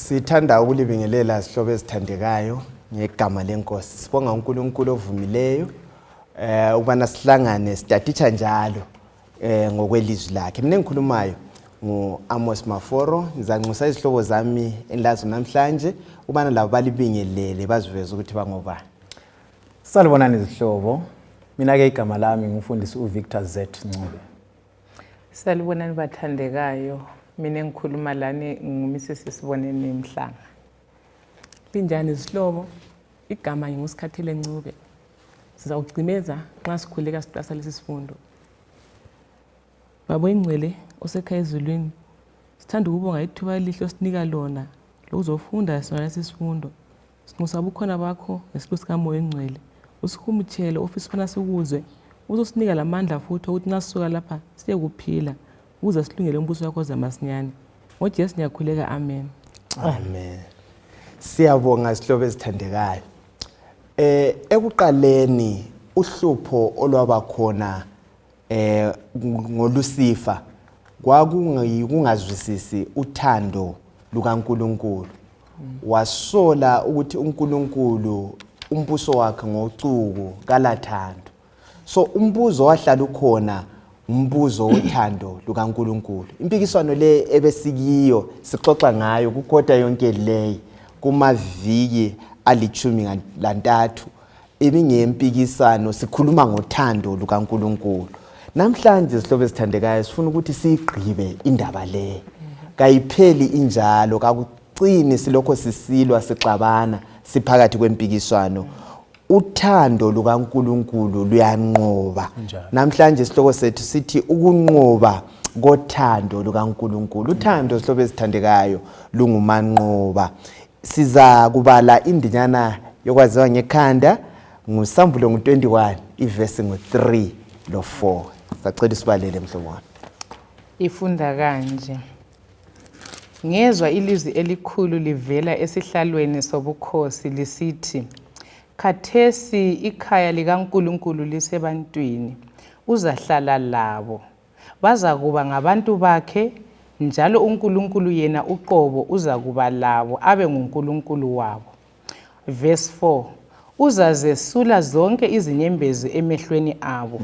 Sithanda ukulibingelela sihlobo ezithandekayo ngegama lenkosi. Sibonga uNkulunkulu ovumileyo ukubana sihlangane sitatitsha njalo ngokwelizwi lakhe. Mina engikhulumayo ngu-Amos Maforo, ngizanxusa izihlobo zami enlazo namhlanje ubana labo balibingelele baziveze ukuthi bangobani. Salibonani izihlobo. Mina ke igama lami ngumfundisi uVictor Z Ncube. Salibonani bathandekayo. Mina engikhuluma lani nguMrs Siboneni Mhlanga. Linjani izihlobo? Igama nginguSikhathele Ncube. Sizawugcimeza nxa sikhuleka siqasa lesi sifundo. Baba Ingcwele osekhaya ezulwini, sithanda ukubonga ithuba elihle osinika lona lokuzofunda sona lesi sifundo. Sinxusa ubukhona bakho ngesipho sikaMoya Engcwele. Usikhumutshele ofisa ufana sikuzwe. Uzosinika lamandla futhi ukuthi ngasisuka lapha siye kuphila. Ukuze silungele umbuso wakho zamasinyane. NgoJesu ngiyakhuleka, amen. Amen. Siyabonga isihlobo ezithandekayo. Ekuqaleni uhlupho olwaba khona ngolusifa kwakungazwisisi uthando lukaNkulunkulu. Wasola ukuthi uNkulunkulu umbuso wakhe ngocuku kalathando. So umbuzo wahlala ukhona umbuzo wothando lukaNkulunkulu. Impikiswano le ebesikiyo sixoxa ngayo kukhoda yonke le kumaviki ali-13 ibingempikisano sikhuluma ngothando lukaNkulunkulu. Namhlanje sihlobo ezithandekayo sifuna ukuthi siyigqibe indaba le. Kayipheli injalo, kakucini silokho sisilwa sixabana siphakathi kwempikiswano. Uthando lukaNkulunkulu luyanqoba. Namhlanje isihloko sethu sithi ukunqoba kothando lukaNkulunkulu. Uthando sihlobo ezithandekayo lungumanqoba. Siza kubala indinyana yokwaziwa ngekhanda nguSambulo 21 ivesi ngo3 lo4. Sacela sibalele mhlobo wami. Ifunda kanje. Ngezwe ilizwi elikhulu livela esihlalweni sobukhosi lisithi, khathesi ikhaya likaNkulunkulu lisebantwini, uzahlala labo. Bazakuba ngabantu bakhe, njalo uNkulunkulu yena uqobo uzakuba labo abe nguNkulunkulu wabo. Verse 4. Uzazesula zonke izinyembezi emehlweni abo.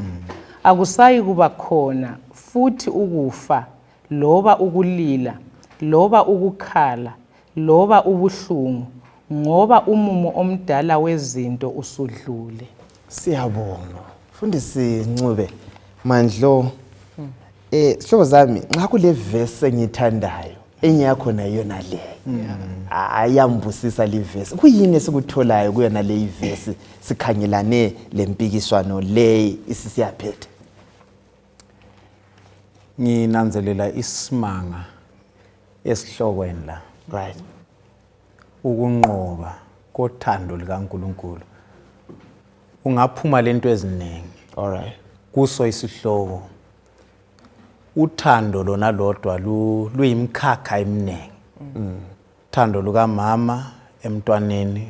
Akusayi kuba khona futhi ukufa, loba ukulila, loba ukukhala, loba ubuhlungu, ngoba umumo omdala wezinto usudlule. Siyabonga. Mfundisi Ncube Mandlo. Sihlobo zami, nxa kule verse engithandayo engiyakho na yona le. Ayambusisa le verse. Kuyini esikutholayo kuyona le verse sikhangelane lempikiswano le isisiyaphethe? Nginanzelela isimanga esihlokweni la. Right. Ukunqoba kothando likaNkulunkulu. Ungaphuma lento eziningi. All right. Kuso isihloko. Uthando lona lodwa luyimkhakha eminingi. Uthando lukaMama emntwaneni,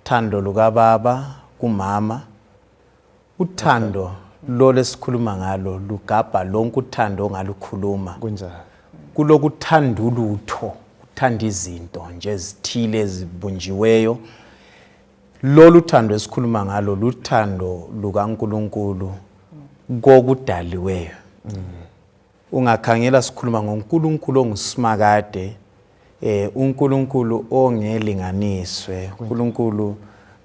uthando lukababa kumama. Uthando lo lesikhuluma ngalo lugabha lonke uthando ongalukhuluma. Kunjani? Kulokuthanda ulutho, uthanda izinto nje ezithile ezibunjiweyo. Lolu thando esikhuluma ngalo luthando lukaNkulunkulu kokudaliweyo. Ungakhangela sikhuluma ngoNkulunkulu ongusimakade, uNkulunkulu ongelinganiswe. uNkulunkulu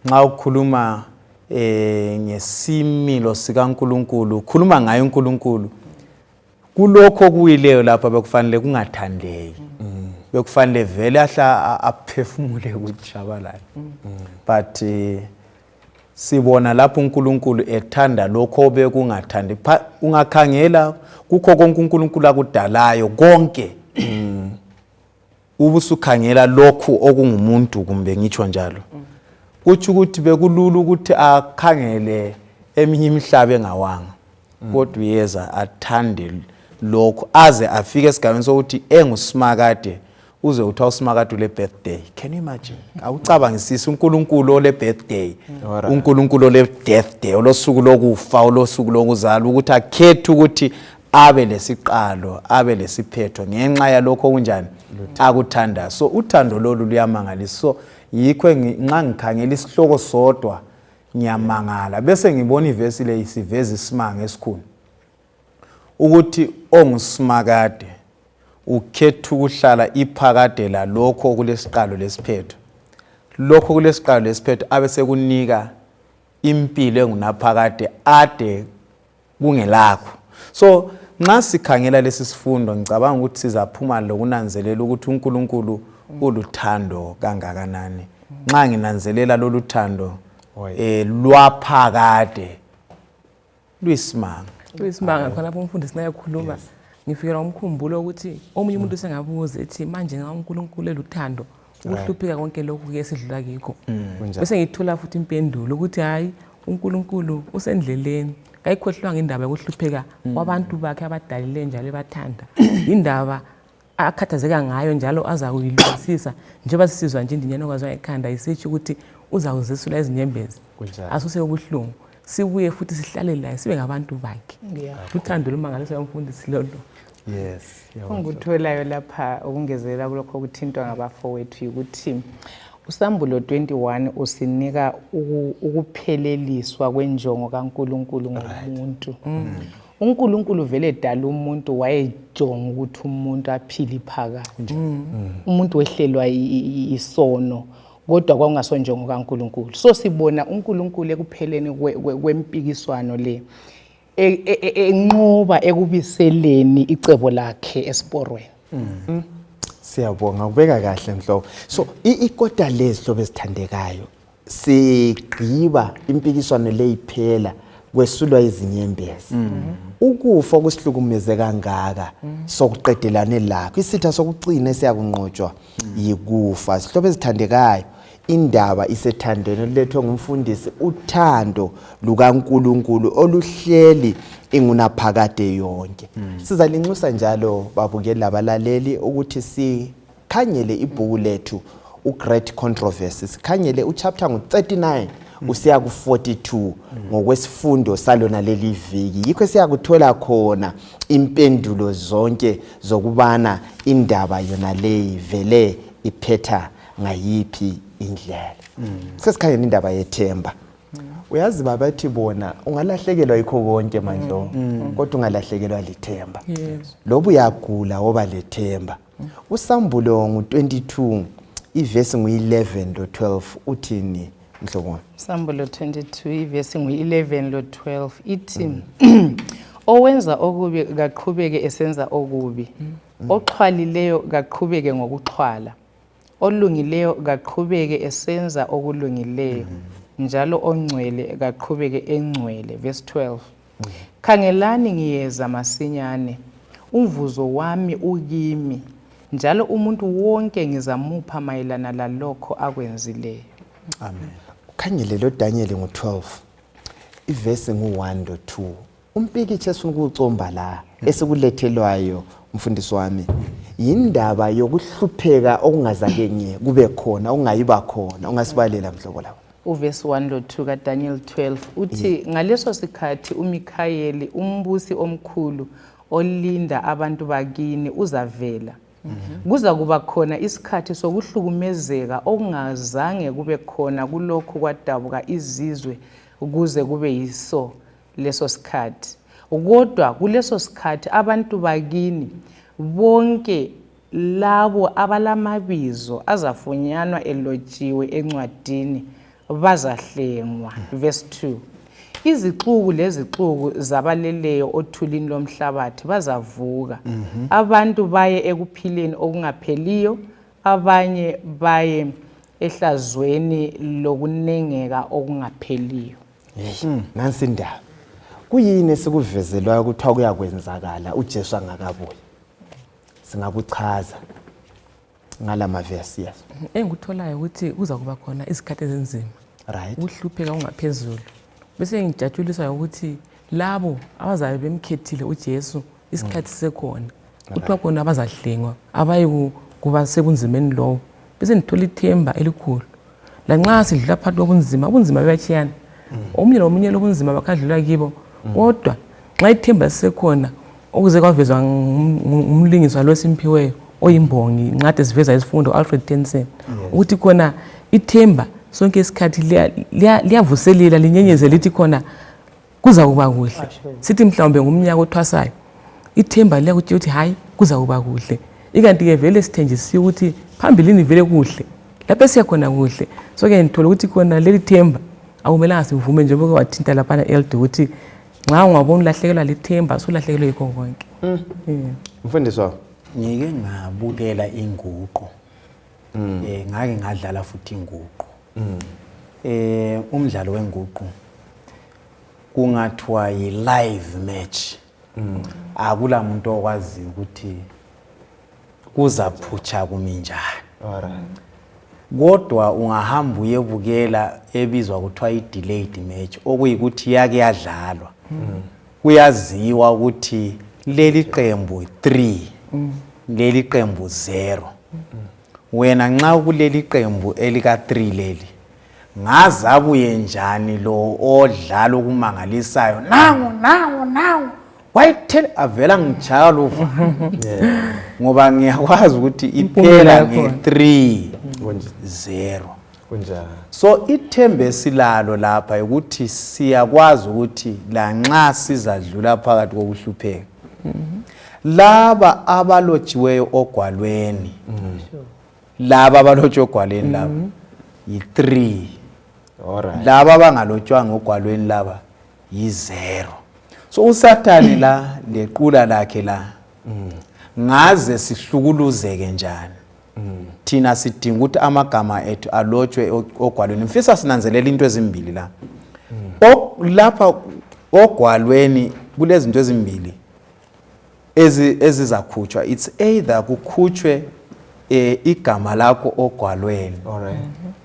nxa ukhuluma ngesimilo sikaNkulunkulu, ukhuluma ngayo uNkulunkulu. Kulokho kuyileyo lapha bekufanele kungathandeki. Bekufanele vele aphefumule ukujabalala. But sibona lapho uNkulunkulu ethanda lokho bekungathandi. Ungakhangela kukho konke uNkulunkulu akudalayo konke. Ubusukhangela lokho okungumuntu kumbe ngitsho njalo. Kuthi ukuthi bekulula ukuthi akhangele eminye imihlaba engawanga. Kodwa uyeza athande lokho aze afike esigabeni sokuthi engusimakade uze uthi awusimakade le birthday. Can you imagine? Awucabangisisi uNkulunkulu ole birthday, uNkulunkulu ole death day, olosuku lokufa, olosuku lokuzalwa ukuthi akhethe ukuthi abe lesiqalo abe lesiphetho ngenxa yalokho kunjani akuthanda. So uthando lolu luyamangalisa. So yikho nxa ngikhangela isihloko sodwa ngiyamangala bese ngibona ivesi le isiveza isimanga esikhulu ukuthi ongusimakade ukhetha ukuhlala iphakade la lokho kulesiqalo lesiphetho, lokho kulesiqalo lesiphetho abe sekunika impilo engunaphakade ade kungelakho. So nxa sikhangela lesi sifundo ngicabanga ukuthi sizaphuma lokunanzelela ukuthi uNkulunkulu uluthando kangakanani. Nxa nginanzelela lolu thando lwaphakade luyisimanga. Luyisimanga khona lapho umfundisi naye ekhuluma ngifikela umkhumbulo ukuthi omunye umuntu sengabuza ethi manje nga uNkulunkulu eluthando ukuhlupheka konke lokhu ke sidlula kikho. Bese ngithola futhi impendulo ukuthi hayi uNkulunkulu usendleleni kayikhohlwanga indaba yokuhlupheka kwabantu bakhe abadalile njalo ebathanda. Indaba akhathazeka ngayo njalo azakuyilungisisa njengoba sisizwa nje indinyana kwazwa ekhanda isithi ukuthi uzawuzisula izinyembezi asuse ubuhlungu sibuye futhi sihlale la sibe ngabantu bakhe. Uthando lumangaliso yomfundisi lolo. Yes. Ongikutholayo lapha ukungezela kulokho okuthintwa ngabafowethu ukuthi uSambulo 21 usinika ukupheleliswa kwenjongo kaNkulunkulu ngomuntu. uNkulunkulu vele edala umuntu wayejonga ukuthi umuntu aphile phakathi. Umuntu wehlelwa isono kodwa kwakungasonjongo kaNkulunkulu. So sibona uNkulunkulu ekupheleni kwempikiswano le enqoba ekubiseleni icebo lakhe esporweni. Siyabonga ubeka kahle Mhlobo. So ikota lezihlobo ezithandekayo sigqiba impikiswano leyiphela kwesulwa izinyembezi. Ukufa okusihlukumeze kangaka sokuqedelane lakho isitha sokucina esiyakunqotshwa yikufa. Sihlobo ezithandekayo indaba isethandweni lethwe ngumfundisi uthando lukaNkulunkulu oluhleli ingunaphakade yonke. Sizalinxusa njalo babukeli abalaleli ukuthi sikhangele ibhuku lethu uGreat Controversy, sikhangele uchapter ngo39 usiya ku42 ngokwesifundo salona leli viki. Yikho siyakuthola khona impendulo zonke zokubana indaba yona leyi vele iphetha ngayiphi indlela. Sesikhangela indaba yethemba. Uyazi babathi bona ungalahlekelwa yikho konke mandlo kodwa ungalahlekelwa lithemba. Lobu uyagula woba lethemba. uSambulo ngo22 ivesi ngu11 lo 12 uthini Mhlobo? Sambulo 22 ivesi ngu11 lo 12 ithi owenza okubi kaqhubeke esenza okubi, oxhwalileyo kaqhubeke ngokuxhwala, olungileyo kaqhubeke esenza okulungileyo, njalo ongcwele kaqhubeke engcwele. Verse 12 khangelani ngiyeza masinyane, umvuzo wami ukimi, njalo umuntu wonke ngizamupha mayelana lalokho akwenzileyo. Amen. Khangele lo Daniel ngo12 ivesi ngu1 lo 2 umpikitshe esifuna ukucomba la esikulethelwayo umfundisi wami yindaba yokuhlupheka okungazake nye kube khona okungayiba khona ongasibalela Mhlobo lapha. Uvesi 1 lo 2 kaDaniel 12 uthi ngaleso sikhathi uMikhayeli umbusi omkhulu olinda abantu bakini uzavela. Kuza kuba khona isikhathi sokuhlukumezeka okungazange kube khona kulokhu kwadabuka izizwe ukuze kube yiso leso sikhathi. Kodwa kuleso sikhathi abantu bakini bonke labo abalamabizo azafunyanwa elotshiwe encwadini bazahlengwa. Verse 2 izixuku lezixuku zabaleleyo othulini lomhlabathi bazavuka. Abantu baye ekuphileni okungapheliyo, abanye baye ehlazweni lokunengeka okungapheliyo. Nansi indaba. Kuyini esikuvezelwayo ukuthi akuyakwenzakala uJesu angakabuyi? Singakuchaza ngalama verse yes. Engikutholayo ukuthi kuza kuba khona isikhathi ezinzima. Right. Ukuhlupheka ungaphezulu. Bese ngijatshuliswa ukuthi labo abazabe bemkhethile uJesu isikhathi sekhona. Kuthiwa khona abazahlengwa abayi kuba sebunzimeni lowo. Bese ngithola ithemba elikhulu. La nxa sidlula phakathi kobunzima, ubunzima buyachiyana. Omunye nomunye lobunzima bakadlula kibo. Kodwa nxa ithemba lisekhona okuze kwavezwa umlingiswa lo Simphiweyo oyimbongi incwadi eziveza isifundo Alfred Tennyson ukuthi khona ithemba sonke isikhathi liyavuselela linyenyezela lithi khona kuza kuba kuhle. Sithi mhlawumbe ngumnyaka othwasayo ithemba liyakuthi uthi hayi kuza kuba kuhle. Ikanti ke vele sithenjisiwe ukuthi phambilini vele kuhle. Lapho siyakhona kuhle. So ke ngithola ukuthi khona leli themba akumelanga sivume njengoba wathinta lapha na-Elder ukuthi nxa ungabona ulahlekelwa lithemba usulahlekelwe yikho konke. Mfundisi wami ngike ngabukela inguqu. Ngake ngadlala futhi inguqu. Umdlalo wenguqu kungathiwa yi-live match. Akula muntu okwazi ukuthi kuzaphutsha kuminjani. Kodwa ungahamba uyebukela ebizwa kuthiwa i-delayed match okuyikuthi yake yadlalwa. Kuyaziwa ukuthi leli qembu 3 leli qembu 0. Wena nxa kuleli qembu elika 3 leli ngazi abuye njani lo odlala okumangalisayo nangu wayithela avela ngijaya lufa ngoba ngiyakwazi ukuthi iphela nge-3-0 kunjani. So ithembe esilalo lapha ukuthi siyakwazi ukuthi la nxa sizadlula phakathi kokuhlupheka laba abalotshiweyo ogwalweni laba abalotshwe ogwalweni laba yi-3. Laba abangalotshwanga ogwalweni laba yi-0. So uSathane la lequla lakhe la ngaze sihlukuluzeke njani. Thina sidinga ukuthi amagama ethu alotshwe ogwalweni. Mfisa sinanzelela into ezimbili la. Lapha ogwalweni kulezinto ezimbili ezizakhutshwa. It's either kukhutshwe igama lakho ogwalweni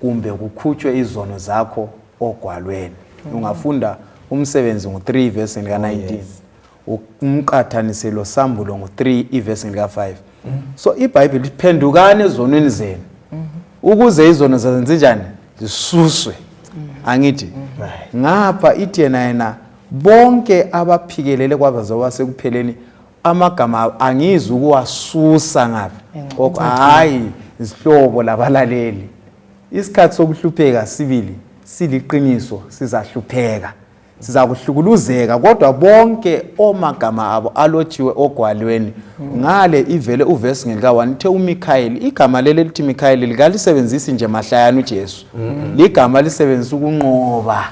kumbe kukhutshwe izono zakho ogwalweni. Ungafunda umsebenzi ngo-3 verse lika-19 umqathanise lo Sambulo ngo-3 iverse lika-5. So iBhayibheli liphendukane ezonweni zenu ukuze izono zazenze njani zisuswe. Angithi ngapha ithi yena bonke abaphikelele kwabazoba sekupheleni amagama angizi ukuwasusa ngapha. Hayi izihlobo labalaleli isikhathi sokuhlupheka sibili siliqiniso sizahlupheka sizakuhlukuluzeka kodwa bonke omagama abo alotshiwe ogwalweni ngale ivele uverse ngelika-1 the uMikhayeli igama leli lithi Mikhayeli likalisebenzisi nje mahlayana uJesu ligama lisebenzisa ukunqoba.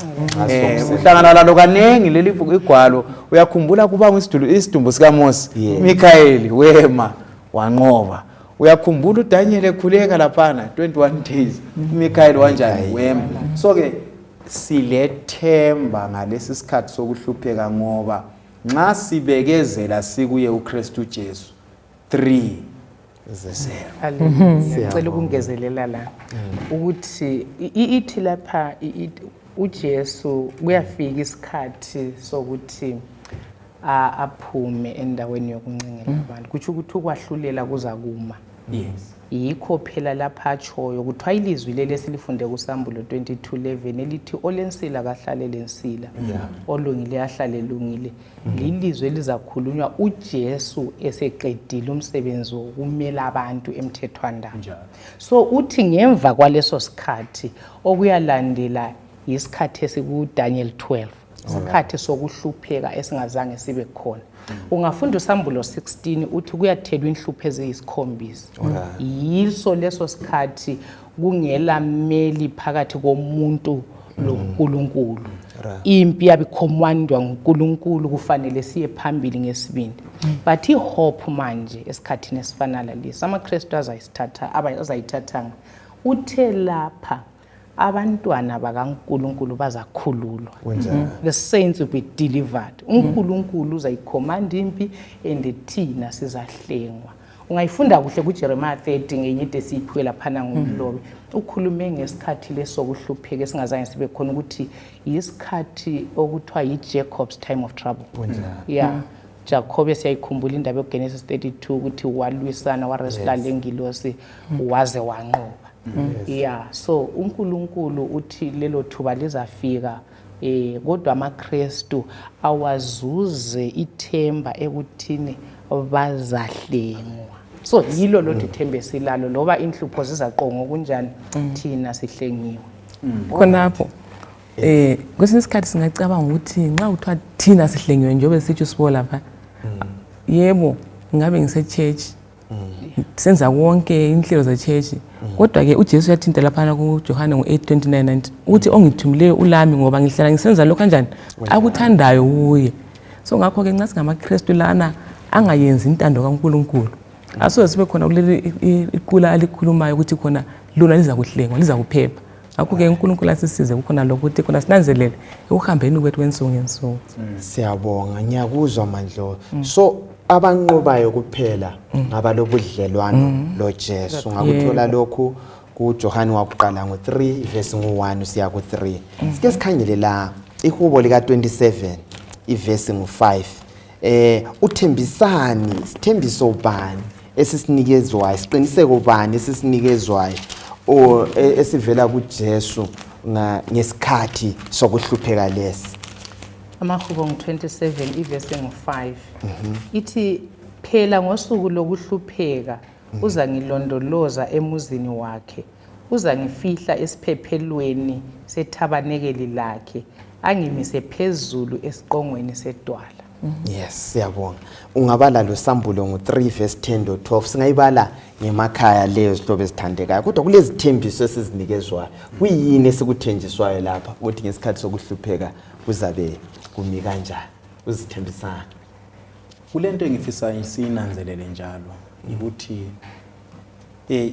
Uhlangana lalo kanengi leli igwalo uyakhumbula kuba isidumbu sikaMose Mikhayeli wema wanqoba. Uyakhumbula uDaniel ekhuleka laphana 21 days uMikhayeli wanjani wema. So ke silethemba ngalesi sikhathi sokuhlupheka ngoba nxa sibekezela sikuye uKristu Jesu 3-0. Ngicela ukungezelela la ukuthi ithi lapha uJesu kuyafika isikhathi sokuthi aphume endaweni yokuncengela abantu kuthi ukuthi ukwahlulela kuza kuma. Yikho phela lapha atshoyo kuthiwa ilizwi leli esilifunde kuSambulo 22:11 elithi olensila kahlale lensila olungile ahlale lungile. Lilizwi elizakhulunywa uJesu eseqedile umsebenzi wokumela abantu emthethwandaba. So uthi ngemva kwaleso sikhathi okuyalandela isikhathi esikuDaniel 12 isikhathi sokuhlupheka esingazange sibe khona. Ungafunda uSambulo 16 uthi kuyathelwa inhlupho eziyisikhombisa. Yiso leso sikhathi kungela mmeli phakathi komuntu loNkulunkulu. Impi yabikhomandwa nguNkulunkulu kufanele siye phambili ngesibindi. But ihope manje esikhathini esifana lalesi amaKristu azayithathanga uthe lapha abantwana bakaNkulunkulu bazakhululwa. The saints will be delivered. uNkulunkulu uzayikhomanda impi and thina sizahlengwa. Ungayifunda kuhle kuJeremiah 30 ngenye into esiyiphiwe laphana ngomlobi. Ukhulume ngesikhathi lesokuhlupheka esingazange sibe khona ukuthi isikhathi okuthiwa yiJacob's time of trouble. Jacob siyayikhumbula indaba yoGenesis 32 ukuthi walwisana waresla lengilosi waze wanqoba. So uNkulunkulu uthi lelo thuba lizafika kodwa amaKristu awazuze ithemba ekuthini bazahlengwa. So yilo lo ithemba esilalo loba inhlupho zizaqonga kunjani thina sihlengiwe. Khonapho kwesinye isikhathi singacabanga ukuthi nxa kuthiwa thina sihlengiwe njengoba sisitsho sibo lapha, yebo ngabe ngise-church senza konke inhlelo ze-church, kodwa-ke uJesu uyathinta laphana kuJohane ngo-8:29 ukuthi ongithumileyo ulami ngoba ngihlala ngisenza lokho kanjani akuthandayo kuye. So ngakho-ke nxa singamaKristu lana angayenzi intando kaNkulunkulu, asoze sibe khona kuleli iqula alikhulumayo ukuthi khona lona liza kuhlengwa, liza kuphepha. Ngakho-ke uNkulunkulu asisize kukhona lokho ukuthi khona sinanzelele ekuhambeni kwethu kwensuku ngensuku. Siyabonga, ngiyakuzwa Mandlovu. So abanqobayo kuphela ngabalobudlelwano loJesu. Ngakuthola lokhu kuJohane wakuqala ngo3 verse ngo1 siya ku3. Sike sikhangele la ihubo lika 27 iverse ngo5. Uthembisani, sithembiso bani esisinikezwayo, siqiniseko bani esisinikezwayo esivela kuJesu ngesikhathi sokuhlupheka lesi? Amahubo ngo27 iverse ngo5 ithi phela ngosuku lokuhlupheka uza ngilondoloza emuzini wakhe, uza ngifihla esiphephelweni sethabanekeli lakhe, angimise phezulu esiqongweni sedwala. Yes, siyabonga. Ungabala lo sambulo ngo3 verse 10 to 12 singayibala ngemakhaya leyo sihlobo esithandekayo, kodwa kulezi thembiso esizinikezwayo kuyini esikuthenjiswayo lapha ukuthi ngesikhathi sokuhlupheka kuzabe kumi kanjani? Uzithembisana kulento engifisa siyinanzelele njalo ukuthi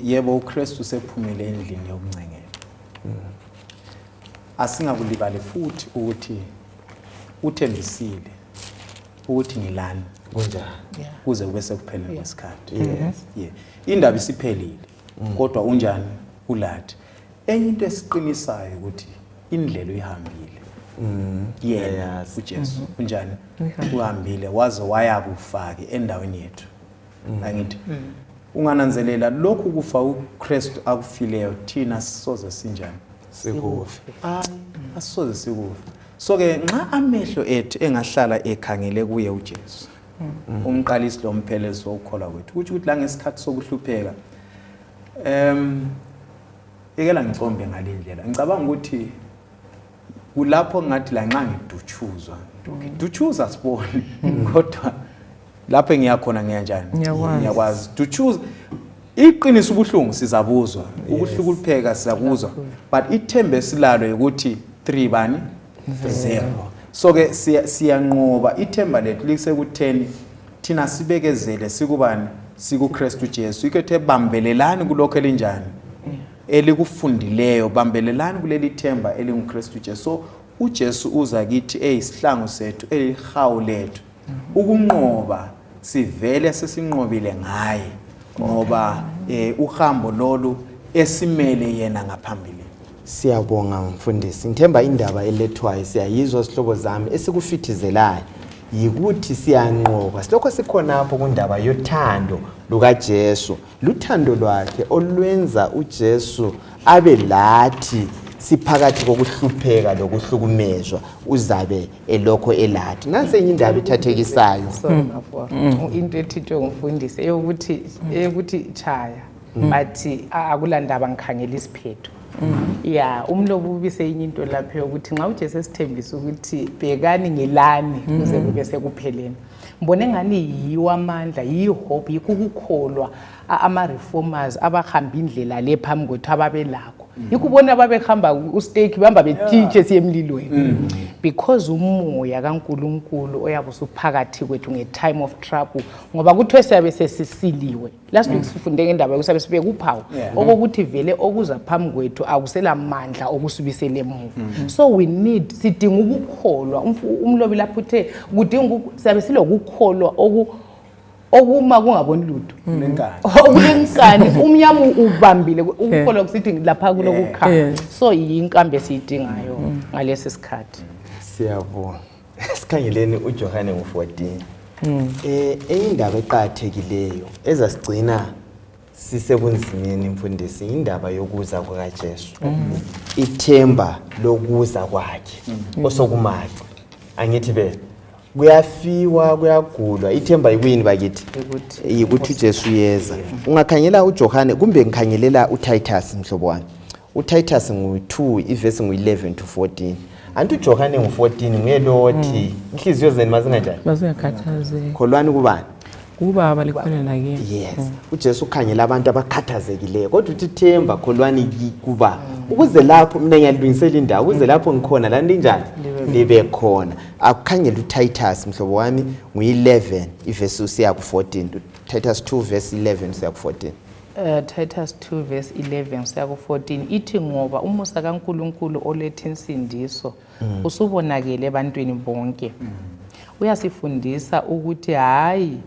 yebo uKristu sephumele endlini yokuncengela. Asingakulibali futhi ukuthi uthembisile ukuthi ngilani kunjani kuze kube sekuphelele kwesikhathi. Indaba isiphelile kodwa unjani ulathi. Enye into esiqinisayo ukuthi indlela uyihambile. Yena uJesu unjani uhambile waze waya kufake endaweni yethu. Angithi ungananzelela lokhu kufa uKristu akufileyo thina sisoze sinjani sikufe. Asisoze sikufe. So ke nxa amehlo ethu engahlala ekhangele kuye uJesu umqalisi lo mphelezi wokukholwa kwethu ukuthi la ngesikhathi sokuhlupheka ekela ngicombe ngalendlela ngicabanga ukuthi kulapho ngathi la nxa ngiduchuzwa ngiduchuza sibone kodwa lapho engiyakhona ngiyanjani ngiyakwazi duchuza iqiniso ubuhlungu sizabuzwa ukuhlukupheka sizabuzwa but ithembe silalo ukuthi 3 bani 0. So ke siyanqoba ithemba lethu lisekutheni thina sibekezele sikubani sikuKristu Jesu ikethe bambelelani kulokho elinjani elikufundileyo bambelelani kuleli themba elinguKristu Jesu. So uJesu uza kithi eyisihlangu sethu elihawu lethu ukunqoba sivele sesinqobile ngaye ngoba uhambo lolu esimele yena ngaphambili. Siyabonga mfundisi. Ngithemba indaba elethwayo siyayizwa sihlobo zami esikufithizelayo yikuthi siyanqoba silokho sikhona lapho kundaba yothando lukaJesu, luthando lwakhe olwenza uJesu abe lathi siphakathi kokuhlupheka lokuhlukumezwa uzabe elokho elathi. Nansi enye indaba ithathekisayo into ethithwe ngumfundisi eyokuthi chaya bathi akulandaba ngikhangela isiphetho. Umlobo ubise enye into lapho yokuthi nxa uJesu esithembisa ukuthi bhekani ngelani kuze kube sekupheleni. Mbone ngani yiwo amandla, yihope, yikukukholwa ama-reformers abahamba indlela le phambi kwethu ababelakho. Yikubona babehamba ustake bamba betitshe siye emlilweni. Because umoya kaNkulunkulu oyabe usuphakathi kwethu nge-time of trouble ngoba kuthiwe siyabe sesisiliwe. Last week sifunde ngendaba yokusabe sibeke uphawu okokuthi vele okuza phambi kwethu akusela mandla okusubisela emuva. So we need sidinga ukukholwa. Umlobi lapho uthe kudinga siyabe silokukholwa okuma kungaboni lutho okulenkani umnyama ubambile ukukholwa kusithi lapha kulokukhanya. So yinkambe esiyidingayo ngalesi sikhathi. Siyabonga. Sikhangeleni uJohane ngo14. Indaba eqhathekileyo ezasigcina sisebunzimeni mfundisi indaba yokuza kukaJesu. Ithemba lokuza kwakhe osokumaca. Angithi be kuyafiwa kuyagulwa ithemba yikuyini bakithi ukuthi uJesu yeza. Ungakhangela uJohane kumbe ngikhangelela uTitus mhlobo wami. uTitus ngu2 ivesi ngu11 to 14. Anti uJohane ngu14 ngelothi inhliziyo zenu mazinganjani? Mazingakhathazeki. Kholwani kubani? Kubaba likhona nakini. Yes. uJesu ukhangela abantu abakhathazekileyo kodwa uthi themba kholwani kuba ukuze lapho mina ngiyalungisela indawo ukuze lapho ngikhona la ndinjani libe khona. Akukhangela uTitus mhlobo wami ngu11 ivesi usiya ku14. Titus 2 verse 11 usiya ku14. Titus 2 verse 11 siya ku14 ithi ngoba umusa kaNkulunkulu oletha insindiso usubonakele ebantwini bonke. Uyasifundisa ukuthi hayi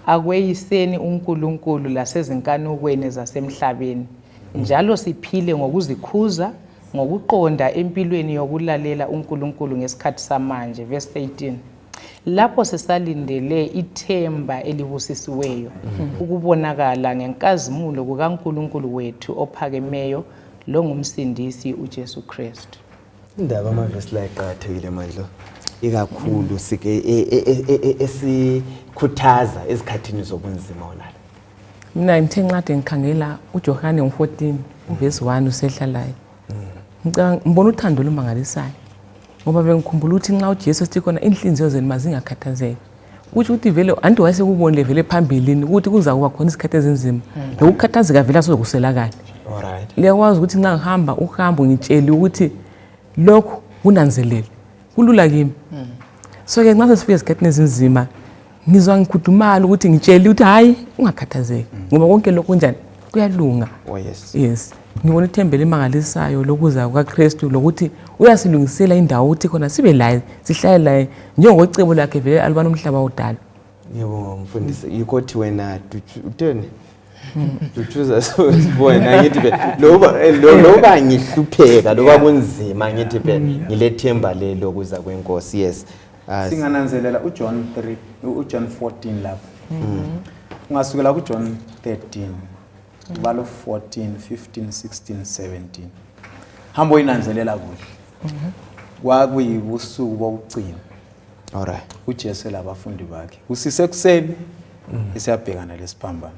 akweyiseni uNkulunkulu lasezinkanukweni zasemhlabeni njalo siphile ngokuzikhuza ngokuqonda empilweni yokulalela uNkulunkulu ngesikhathi samanje. Verse 13 lapho sisalindele ithemba elibusisiweyo ukubonakala ngenkazimulo kukaNkulunkulu wethu ophakemeyo lo ngumsindisi uJesu Kristu. Indaba amavesi la iqakathekile manje ikakhulu sike esikhuthaza esikhathini zobunzima onala. Mina ngithe nqade ngikhangela uJohane ngo14 uvesi 1 usehlalayo. Ngibona uthando lumangalisayo. Ngoba bengikhumbula ukuthi nxa uJesu sithi khona inhliziyo zenu mazingakhathazeki. Ukuthi vele anti wayesekubonile vele phambilini ukuthi kuza kuba khona isikhathi ezinzima. Lokukhathazeka vele asokuselakala. Alright. Liyakwazi ukuthi nxa ngihamba uhambo ngitsheli ukuthi lokho kunanzelele. Kulula kimi. So ke nxa sesifika esikhathini ezinzima ngizwa ngikhudumala ukuthi ngitsheli ukuthi hayi ungakhathazeki. Ngoba konke lokho njani kuyalunga. Oh yes. Yes. Ngibona ithemba elimangalisayo lokuza kukaKristu lokuthi uyasilungisela indawo ukuthi khona sibe la sihlale la njengocebo lakhe vele alibana umhlaba odala. Yebo mfundisi yikothi wena utheni? Uchuza so sibona ngithi be loba ngihlupheka loba kunzima ngithi be ngilethemba lelo kuza kwenkosi. Yes. Singananzelela uJohn 14 lapha. Ungasukela kuJohn 13 balo 14 15 16 17 hambo inanzelela kuhle. Kwakuyibusuku bokugcina. Alright. uJesu labafundi bakhe kusisekuseni isiyabhekana lesiphambano.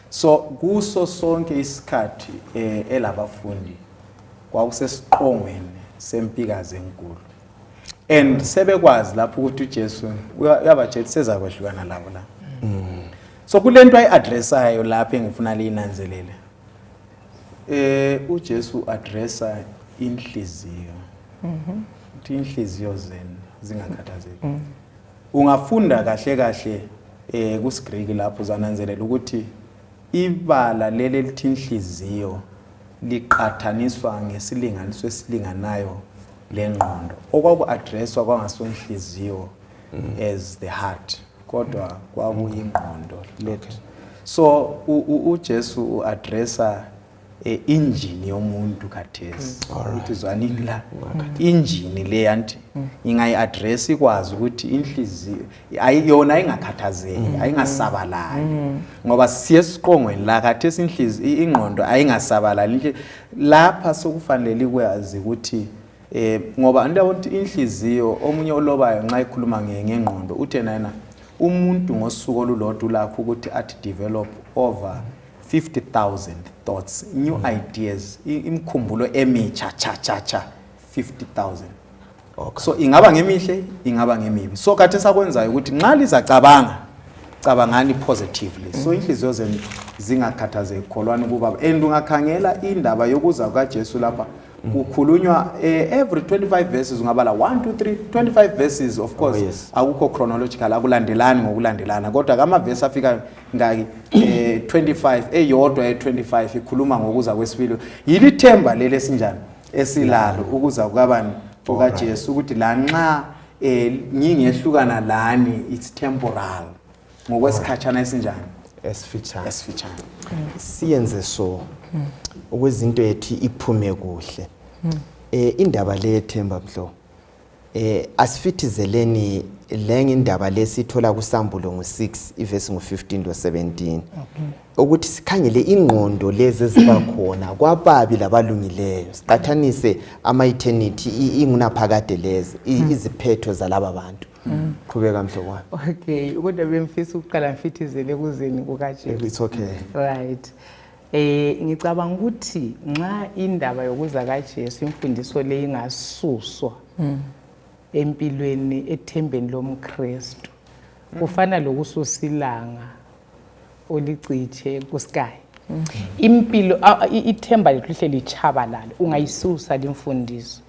So kuso sonke isikhathi elabafundi kwakusesiqongweni sempikazi enkulu. And sebekwazi lapho ukuthi uJesu uyabatshela sezakwedlukana labo la. So kulento ayiaddressayo lapha engifuna liyinanzelele. uJesu addressa inhliziyo. Uthi inhliziyo zenu zingakhathazeki. Ungafunda kahle kahle kusiGreek lapho uzananzelela ukuthi ibala leli lithi inhliziyo liqhathaniswa ngesilinganiso esilinganayo lengqondo. Okwaku addresswa kwangasonhliziyo as the heart kodwa kwakuyingqondo lethu. So uJesu uaddressa engine yomuntu khathesi. Ukuthi zwanini la engine le yanti ingayiaddress ikwazi ukuthi inhliziyo ayiyona ayingakhathazeki ayingasabalali ngoba siyesiqongweni la khathesi inhliziyo ingqondo ayingasabalali lapha sokufanele ikwazi ukuthi ngoba ndawonke inhliziyo omunye olobayo nxa ikhuluma ngengqondo uthe nana umuntu ngosuku olulodwa lakho ukuthi athi develop over 50,000 thoughts, new ideas, imkhumbulo emitsha cha 50,000. Okay. So ingaba ngemihle ingaba ngemibi. So khathi sakwenzayo ukuthi nxa lizacabanga cabangani positively. So inhliziyo zenu zingakhathazeki kholwani kubaba. And ungakhangela indaba yokuza kaJesu lapha kukhulunywa every 25 verses ungabala 1 2 3 25 verses of course. Yes. Akukho chronological akulandelani ngokulandelana kodwa kama verse afika ngaki 25 eyodwa 25 ikhuluma ngokuza kwesibili. Yili themba lele sinjani esilalo ukuza kwabani okaJesu ukuthi la nxa ngingehlukana lani it's temporal ngokwesikhatshana esinjani esifitshane. Siyenze so ukwezinto ethi iphume kuhle. Indaba le ethemba mhlo asifithizeleni lenye indaba lesithola kuSambulo ngo6 ivesi ngo15 lo17 ukuthi sikhangele ingqondo lezi eziba khona kwababi labalungileyo siqathanise ama-eternity ingunaphakade lezi iziphetho zalaba bantu. Qhubeka mhlobo wami. Okay, kodwa bemfisa ukuqala ngifithizele kuzeni kukaJesu. It's okay. Right. Ngicabanga ukuthi nxa indaba yokuza kaJesu imfundiso le ingasuswa empilweni ethembeni lomKristu kufana lokususilanga oliciche kuSky. Impilo ithemba lethu lichabalala ungayisusa lemfundiso.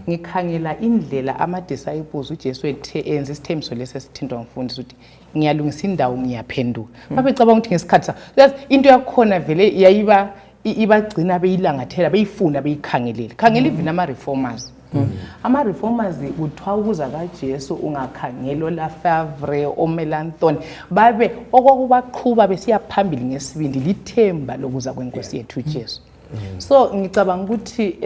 Ngikhangela indlela ama disciples uJesu enze isithembiso lesesithintwa ngumfundisi ukuthi ngiyalungisa indawo ngiyaphenduka. Babecabanga ukuthi ngesikhathi into yakhona vele yayiba ibagcina beyilangathela beyifuna beyikhangelele. Khangela even ama reformers. Ama reformers kuthiwa ukuza kaJesu ungakhangelo la Favre o Melanchthon babe okokubaqhuba besiya phambili ngesibindi lithemba lokuza kwenkosi yethu uJesu. So ngicabanga ukuthi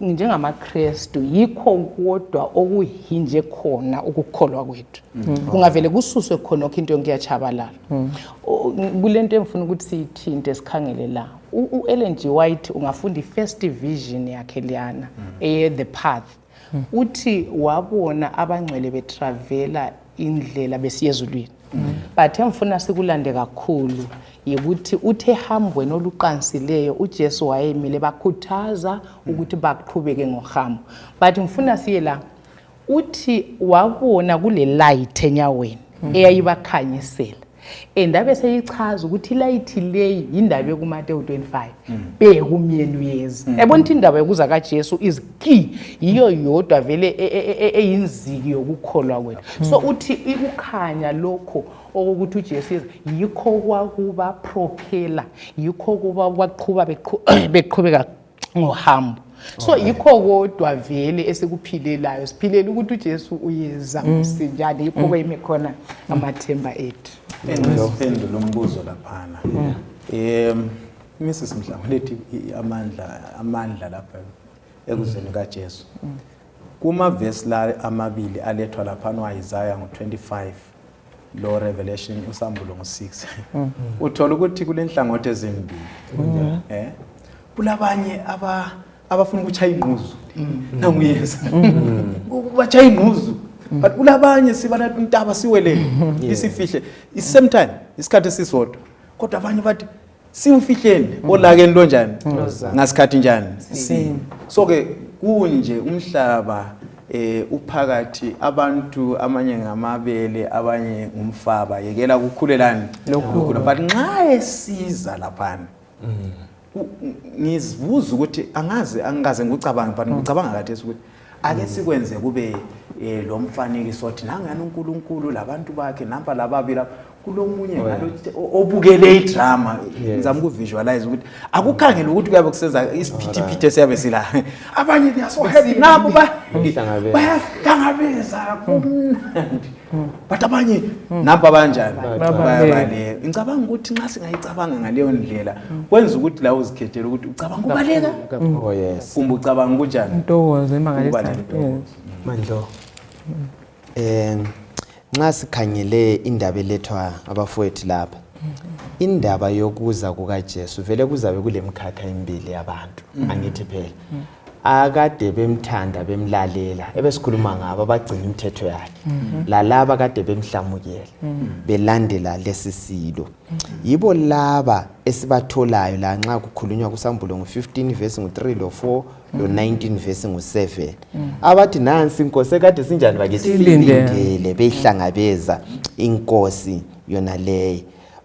njengamaKristu yikho kodwa okuhinje khona ukukholwa kwethu. Kungavele kususwe khona into yonkuyachabalala. Kulento engifuna ukuthi siyithinte sikhangele la. uEllen G. White ungafunda iFirst Vision yakhe liyana The Path. Uthi wabona abangcwele betravela indlela besiyezulwini. But engifuna sikulande kakhulu yikuthi uthe hambweni oluqansileyo uJesu wayemile bakhuthaza ukuthi baqhubeke ngohambo. But ngifuna siye la uthi wabona kule light enyaweni eyayibakhanyisela. Endabe seyichaza ukuthi light leyi indaba kuMateyu 25 bheka umyeni uyezi. Yabona ukuthi indaba yokuza kaJesu is key yiyo yodwa vele eyinziki yokukholwa kwethu. So uthi ikukhanya lokho okuthi uJesu yikho kwakuba propeller yikho kuba kwaqhuba beqhubeka ngohambo. So yikho kodwa vele esikuphilelayo siphilela ukuthi uJesu uyeza msinjani yikho kweme khona amathemba ethu. Endiphendula umbuzo laphana. Mrs Mhlanga lethi amandla lapha ekuzeni kaJesu. Kuma verse la amabili alethwa laphana waIsaiah ngo25 lo Revelation uSambulo ngo6. Uthola ukuthi kulenhlangothi ezimbili. Kulabanye abafuna ukuchaya ingquzu nanguyeza. Ukubachaya ingquzu. But kulabanye sibala intaba siwelele isifihle same time isikhathi sisodwa kodwa abanye bathi simfihlele olake into njani ngasikhathi njani so ke kunje umhlaba uphakathi abantu amanye ngamabele abanye ngumfaba yekela kukhulelana lokho but nxa esiza laphana ngizibuza ukuthi angikaze ngicabanga but ngicabanga kathesi ukuthi ake sikwenze kube lo mfanekiso othi nangani uNkulunkulu labantu bakhe namba lababili kulomunye ngalo obukele idrama ngizama ukuvisualize ukuthi akukhangela ukuthi kuyabe kuseza isiphithiphithi esiyabe sila abanye they are so happy nabo bayahlangabeza kumnandi but abanye namba banjani bayabale ngicabanga ukuthi nxa singayicabanga ngaleyo ndlela kwenza ukuthi la uzikhethela ukuthi ucabanga ubaleka oh yes kumbe ucabanga kunjani intokozo emangalisa Mandlo nxa sikhangele indaba elethwa abafowethu lapha indaba yokuza kukaJesu vele kuzabe kulemkhakha emibili yabantu angithi phela akade bemthanda bemlalela ebesikhuluma ngabo abagcina imithetho yakhe lalaba kade bemhlamukela belandela lesisilo yibo laba esibatholayo la nxa kukhulunywa kuSambulo ngo15 verse ngo3 lo4 lo19 verse ngo7 abathi nansi inkosi ekade sinjani bakithi silindele beyihlangabeza inkosi yona leyo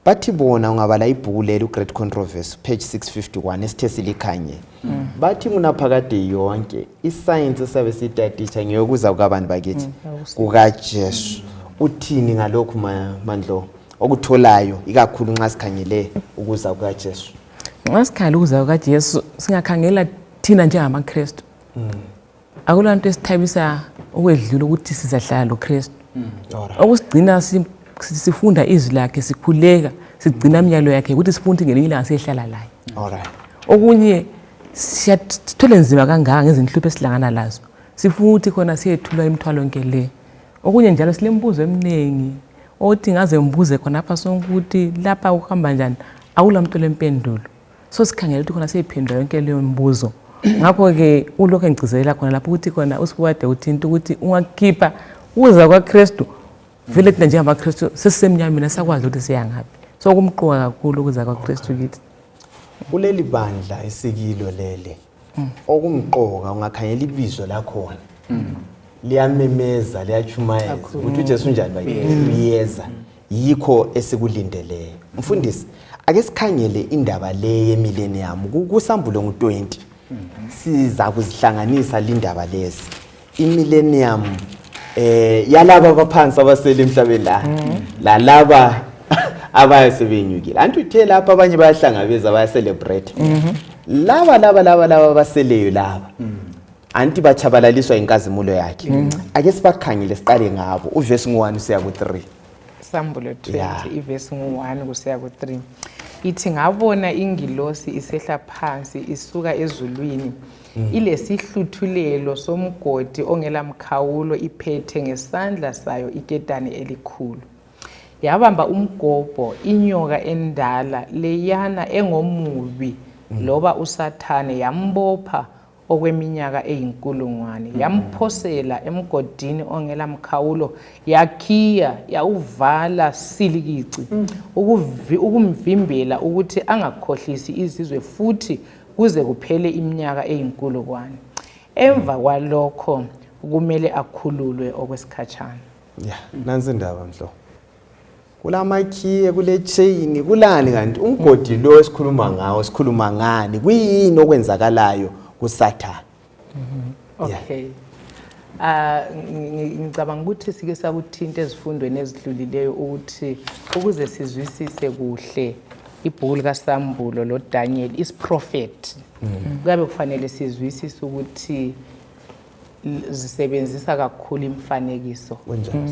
bathi bona ungabala ibhuku leli uGreat Controversy page 651 esithe silikhanye bathi munaphakade yonke iscience sabe sitaditsha ngiyokuza kwabantu bakithi kukaJesu uthini ngalokho Mandlo okutholayo ikakhulu nxa sikhangele ukuza kukaJesu nxa sikhala ukuza kukaJesu singakhangela thina njengamaKristu akulanto esithabisa okwedlula ukuthi sizahlala loKristu okusigcina sifunda izwi lakhe sikhuleka sigcina imiyalo yakhe ukuthi sifunde ngelinye ilanga siyehlala laye alright okunye siyathola nzima kangaka ngezinhlupho esilangana lazo sifuthi khona siyethulwa imithwalo yonke le. Okunye njalo silembuzo eminingi othi ngaze ngibuze khona apha sonke ukuthi lapha ukuhamba njani awulamuntu lempendulo. So sikhangela ukuthi khona siyiphendula yonke leyo mbuzo. Ngakho ke ulokho engigcizelela khona lapho ukuthi khona uSibuwade uthinta ukuthi ungakhipha uza kwaKristu vele thina njengamaKristu sesisemnyameni sakwazi ukuthi siyangaphi. So kumqoka kakhulu ukuza kwaKristu kithi. Kuleli bandla isikilo lele okumqoka ungakhanyela ibizo lakhona liyamemeza liyachumayeza ukuthi uJesu unjani bakithi uyeza yikho esikulindeleyo. Mfundisi, ake sikhangele indaba le yemillennium kusambulo ngo20 siza kuzihlanganisa lindaba lezi imillennium yalaba abaphansi abasele emhlabeni la laba abayasebenyukile anti uthe lapha abanye bayahlangabeza baya celebrate laba abaseleyo laba anti bachabalaliswa inkazimulo yakhe ake sibakhangile siqale ngabo uverse 1 usiya ku3 Sambulo 20 iverse 1 kusiya ku3 ithi ngabona ingilosi isehla phansi isuka ezulwini ilesihluthulelo somgodi ongelamkhawulo iphethe ngesandla sayo iketane elikhulu yabamba umgobho inyoka endala leyana engomubi loba uSathane yambopha okweminyaka eyinkulungwane yamphosela emgodini ongelamkhawulo yakhiya yawuvala silikici ukumvimbela ukuthi angakhohlisi izizwe futhi kuze kuphele iminyaka eyinkulungwane emva kwalokho kumele akhululwe okwesikhatshana. Nansi indaba mhlo kulamakhiye kule chain kulani kanti umgodi lo esikhuluma ngawo sikhuluma ngani kuyini okwenzakalayo kuSathane? Okay. Ngicabanga ukuthi sike sakuthinta ezifundweni ezidlulileyo ukuthi ukuze sizwisise kuhle ibhuku likaSambulo lo Daniel is prophet. Kuyabe kufanele sizwisise ukuthi zisebenzisa kakhulu imfanekiso.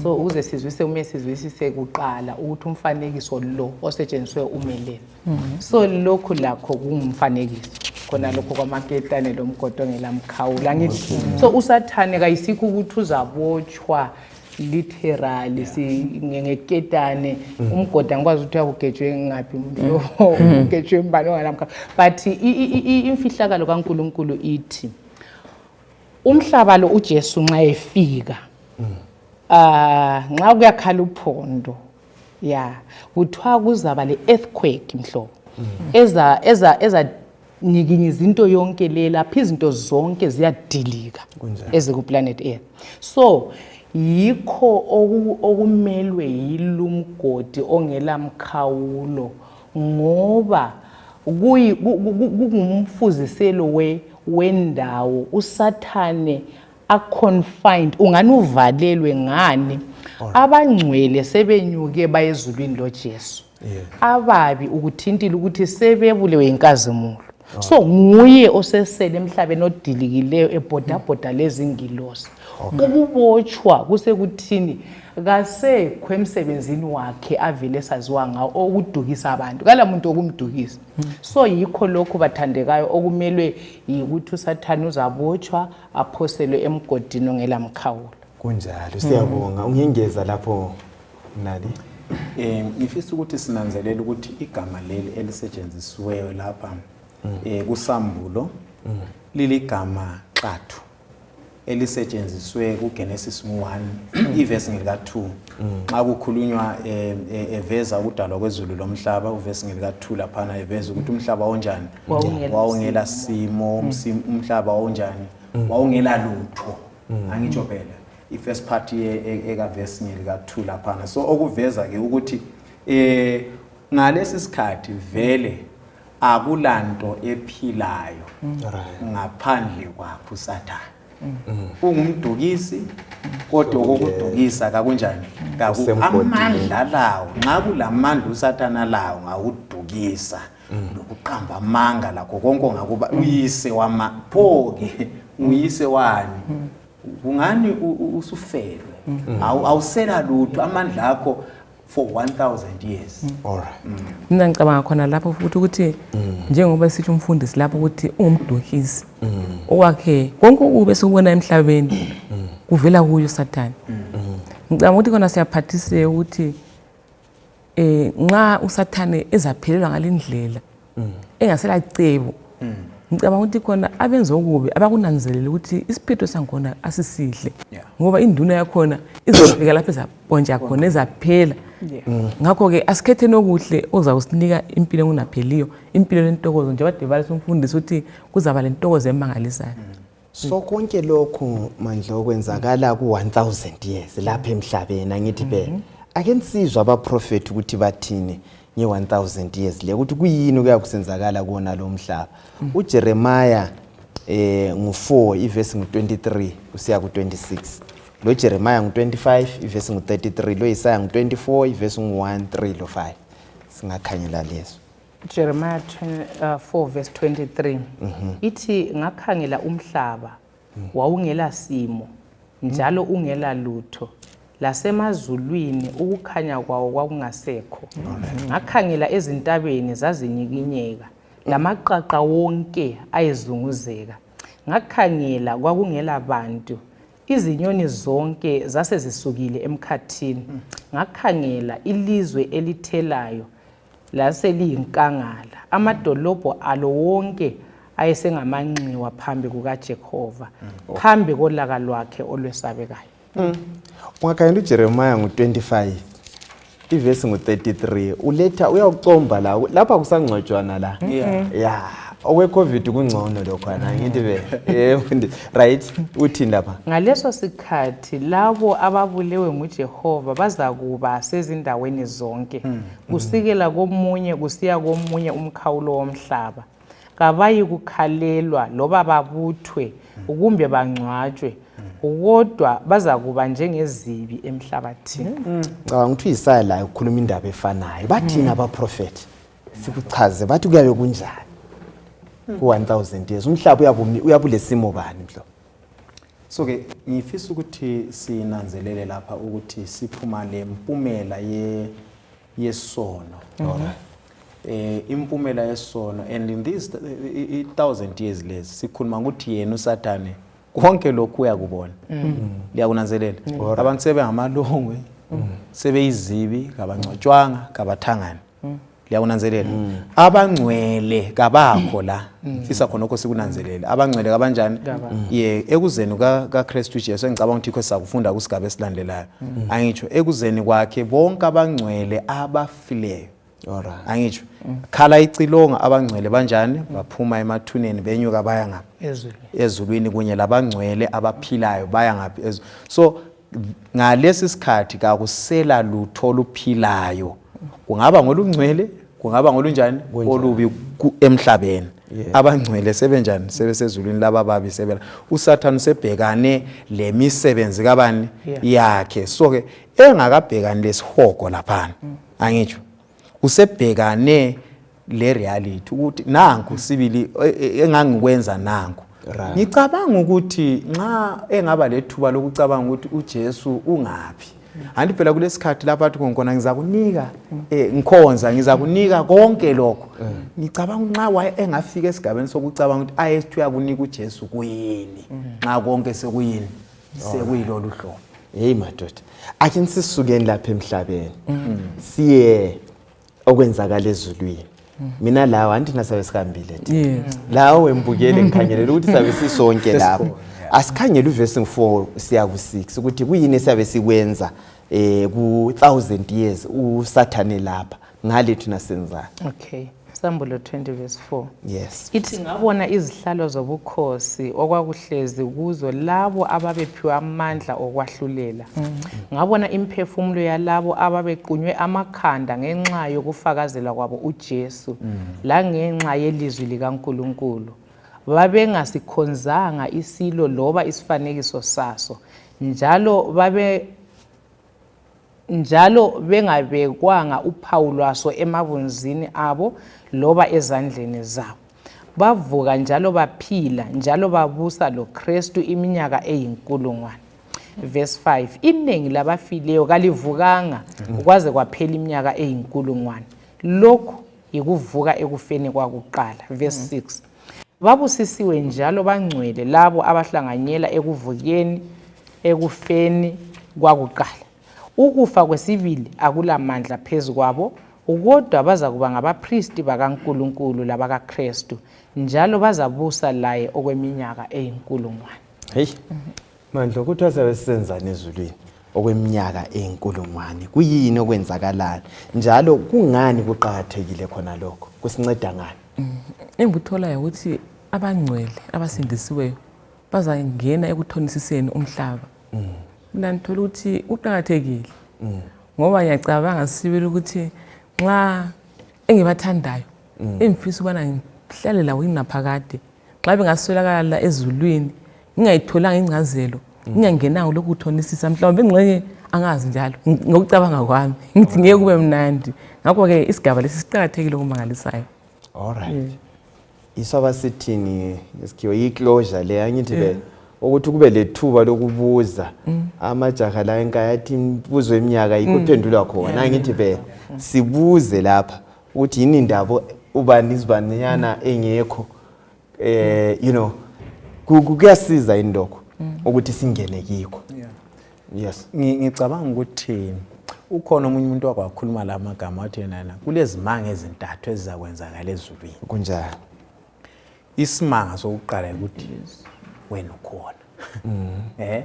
So ukuze sizwisise uma sizwisise kuqala ukuthi umfanekiso lo osetshenziswe umelele. So lokhu lakho kungumfanekiso. Khona lokho kwamaketane lomgodo ngelamkhawula ngithi so uSathane kayisikho ukuthi uzabotshwa literally ngeketane umgodo angikwazi ukuthi uyakugejwe ngaphi ugejwe imbalo ngelamkhawula but imfihlakalo kaNkuluNkulu ithi umhlaba lo uJesu nxa efika nxa kuyakhala uphondo kuthiwa kuzaba le earthquake mhlobo eza nikinyiza into yonke le lapha izinto zonke ziyadilika eziku planet Earth. So yikho okumelwe yilumgodi ongelamkhawulo ngoba kungumfuziselo wendawo uSathane confined ungani uvalelwe ngani abangcwele sebenyuke bayezulwini loJesu ababi ukuthintila ukuthi sebebulewe inkazimulo. So nguye osesele emhlabeni odilikileyo ebhodabhoda lezingilosi ukubotshwa kusekuthini kasekho emsebenzini wakhe avele saziwa ngawo okudukisa abantu kala muntu okumdukisa. So yikho lokho bathandekayo okumelwe ukuthi uSathane uzabotshwa aphoselwe emgodini ongelamkhawulo. Kunjalo siyabonga ungengeza lapho nali ngifisa ukuthi sinanzelela ukuthi igama leli elisetshenzisiweyo lapha kuSambulo liligama qathu elisetshenziswe kuGenesis 1 iverse ngelika2 xa kukhulunywa eveza ukudalwa kwezulu lomhlaba uverse ngelika2 laphana eveza ukuthi umhlaba onjani wawungela simo umhlaba onjani wawungela lutho angitsho phela ifirst part eka verse ngelika2 laphana so okuveza ke ukuthi ngalesi sikhathi vele akulanto ephilayo ngaphandle kwakho uSathane ungumdukisi kodwa okudukisa kakunjani amandla lawo nxa kulamandla uSathane lawo ngakudukisa nokuqamba amanga lakho konke ngakuba uyise wamaphoke uyise wani kungani usufelwe awusela lutho amandla akho for 1000 years. Alright. mina ngicabanga khona lapho futhi ukuthi njengoba sitsho umfundisi lapho ukuthi ungumduhisi okwakhe konke ube sikubona emhlabeni kuvela kuyo uSathane. Ngicabanga ukuthi khona siyaphathiseke ukuthi nxa uSathane ezaphelelwa ngalendlela engasela cebo ngicabanga ukuthi khona abenza okubi abakunanzelela ukuthi isiphetho sankhona asisihle ngoba induna yakhona izofika lapho ezabonja khona ezaphela. Ngakho ke asikhethe nokuhle ozawusinika impilo engunapheliyo impilo lentokozo njengoba debalisa umfundisi ukuthi kuzaba lentokozo emangalisayo. So konke lokhu manje okwenzakala ku 1000 years lapha emhlabeni angithi phela ake nisizwe abaprofeti ukuthi bathini nge 1000 years le ukuthi kuyini kuyakusenzakala kuona lo mhlaba. uJeremiah ngu4 iverse ngu23 kusiya ku26, lo Jeremiah ngu25 iverse ngu33, lo Isaiah ngu24 iverse ngu1 3 lo 5. Singakhanyela leso. Jeremiah 4 verse 23 ithi ngakhangela umhlaba wawungela simo njalo ungela lutho lasemazulwini ukukhanya kwawo kwakungasekho. Ngakhangela ezintabeni zazinyikinyeka lamaqaqa wonke ayezunguzeka. Ngakhangela kwakungela bantu izinyoni zonke zasezisukile emkhathini. Ngakhangela ilizwe elithelayo laseliyinkangala amadolobho alo wonke ayesengamanxiwa phambi kukaJehova phambi kolaka lwakhe olwesabekayo. Ungakhangela uJeremiah ngu25 iverse ngu33 uletha uyawucomba la lapha kusangcwatshwana la okwe covid kungcono lokho ngithi be right uthini lapha ngaleso sikhathi labo ababulewe nguJehova bazakuba sezindaweni zonke kusikela komunye kusiya komunye umkhawulo womhlaba kabayi kukhalelwa loba babuthwe kumbe bangcwatshwe kodwa bazakuba njengezibi emhlabathini. Ngithi Isaiah la ukhuluma indaba efanayo bathina abaprofeti sikuchaze bathi kuyabe kunjani ku 1000 years umhlaba uyabulesimo bani mhlo. So ke ngifisa ukuthi sinanzelele lapha ukuthi siphuma lempumela yesono. Impumela yesono and in this 1000 years lezi sikhuluma ukuthi yena uSathane konke lokhu uyakubona. Liyakunanzelela abantu sebengamalongwe sebeyizibi kabangcwatshwanga kabathangani. Liyakunanzelela abangcwele kabakho la mfisa khona lokho sikunanzelela abangcwele kabanjani ekuzeni kaKristu Jesu engicabanga ukuthi ikho sakufunda kusigaba esilandelayo angitsho ekuzeni kwakhe bonke abangcwele abafileyo. Alright. Angitsho khala icilonga abangcwele banjani baphuma emathuneni benyuka baya ngaphi ezulwini kunye labangcwele abaphilayo baya ngaphi so ngalesi sikhathi kakusela lutho oluphilayo kungaba ngolungcwele kungaba ngolunjani olubi emhlabeni. Abangcwele sebenjani sebesezulwini laba babi sebela uSathane usebhekane lemisebenzi kabani yakhe so ke engakabhekani lesihogo lapha angitsho usebhekane le reality ukuthi nanku sibili engangikwenza nanku. Ngicabanga ukuthi nxa engaba lethuba lokucabanga ukuthi uJesu ungapi anti phela kulesikhathi lapha athi ngikona ngizakunika ngikhonza ngizakunika konke lokho. Ngicabanga nxa engafika esigabeni sokucabanga ukuthi ayethu yakunika uJesu kuyini nxa konke sekuyini sekuyilolu hlobo. Hey madoda ake nisisukeni lapha emhlabeni siye okwenzakala ezulwini. Mina lawo anti nasabe sikambile thi lawo wembukele ngikhangelela ukuthi sabe sisonke lapho asikhangela uverse 4 siya ku6 ukuthi kuyini esabe sikwenza ku 1000 years uSathane lapha ngalethu nasenza. Okay, Sambulo 20 verse 4. Yes. Ithi ngabona izihlalo zobukhosi okwakuhlezi kuzo labo ababephiwa amandla okwahlulela. Ngabona imphefumulo yalabo ababequnywe amakhanda ngenxa yokufakazela kwabo uJesu la ngenxa yelizwi likaNkulunkulu. Babengasikhonzanga isilo loba isifanekiso saso njalo bengabekwanga uphawu lwaso emabunzini abo loba ezandleni zabo. Bavuka njalo baphila njalo babusa loKristu iminyaka eyinkulungwane. verse 5 iningi labafileyo kalivukanga kwaze kwaphela iminyaka eyinkulungwane lokhu yikuvuka ekufeni kwakuqala verse 6 babusisiwe njalo bangcwele labo abahlanganyela ekuvukeni ekufeni kwakuqala ukufa kwesibili akulamandla phezu kwabo kodwa baza kuba ngabapristi bakaNkulunkulu labakaKristu njalo bazabusa laye okweminyaka eyinkulungwane. Hey Mandlo ukuthi wazabe senzani ezulwini okweminyaka eyinkulungwane kuyini okwenzakalayo njalo kungani kuqhakathekile khona lokho kusinceda ngani? Engikutholayo ukuthi abangcwele abasindisiweyo bazangena ekuthonisiseni umhlaba. Mina ngithola ukuthi uqhakathekile ngoba ngiyacabanga sibili ukuthi nxa engibathandayo engifisa ubana ngihlale lawo nginaphakade xa bengaswelakala ezulwini ngingayitholanga ingcazelo ngingangenanga lokhu kuthonisisa mhlawumbe ingxenye angazi njalo ngokucabanga kwami ngithi ngeke kube mnandi ngakho ke isigaba lesi siqhakathekile okumangalisayo. Alright. Isaba sithini isikhiwo iclosure le angithi be ukuthi kube lethuba lokubuza amajaha la enkayathi imibuzo eminyaka ikuphendulwa khona angithi be sibuze lapha ukuthi yini indaba ubani izibanyana engekho you know kuyasiza indokho ukuthi singene kikho. Yes. Ngicabanga ukuthi ukhona umunye umuntu wakwakhuluma la magama athi yena kulezimanga ezintathu ezizakwenzakala ezulwini. Kunjani? Isimanga sokuqala ukuthi wena ukhona.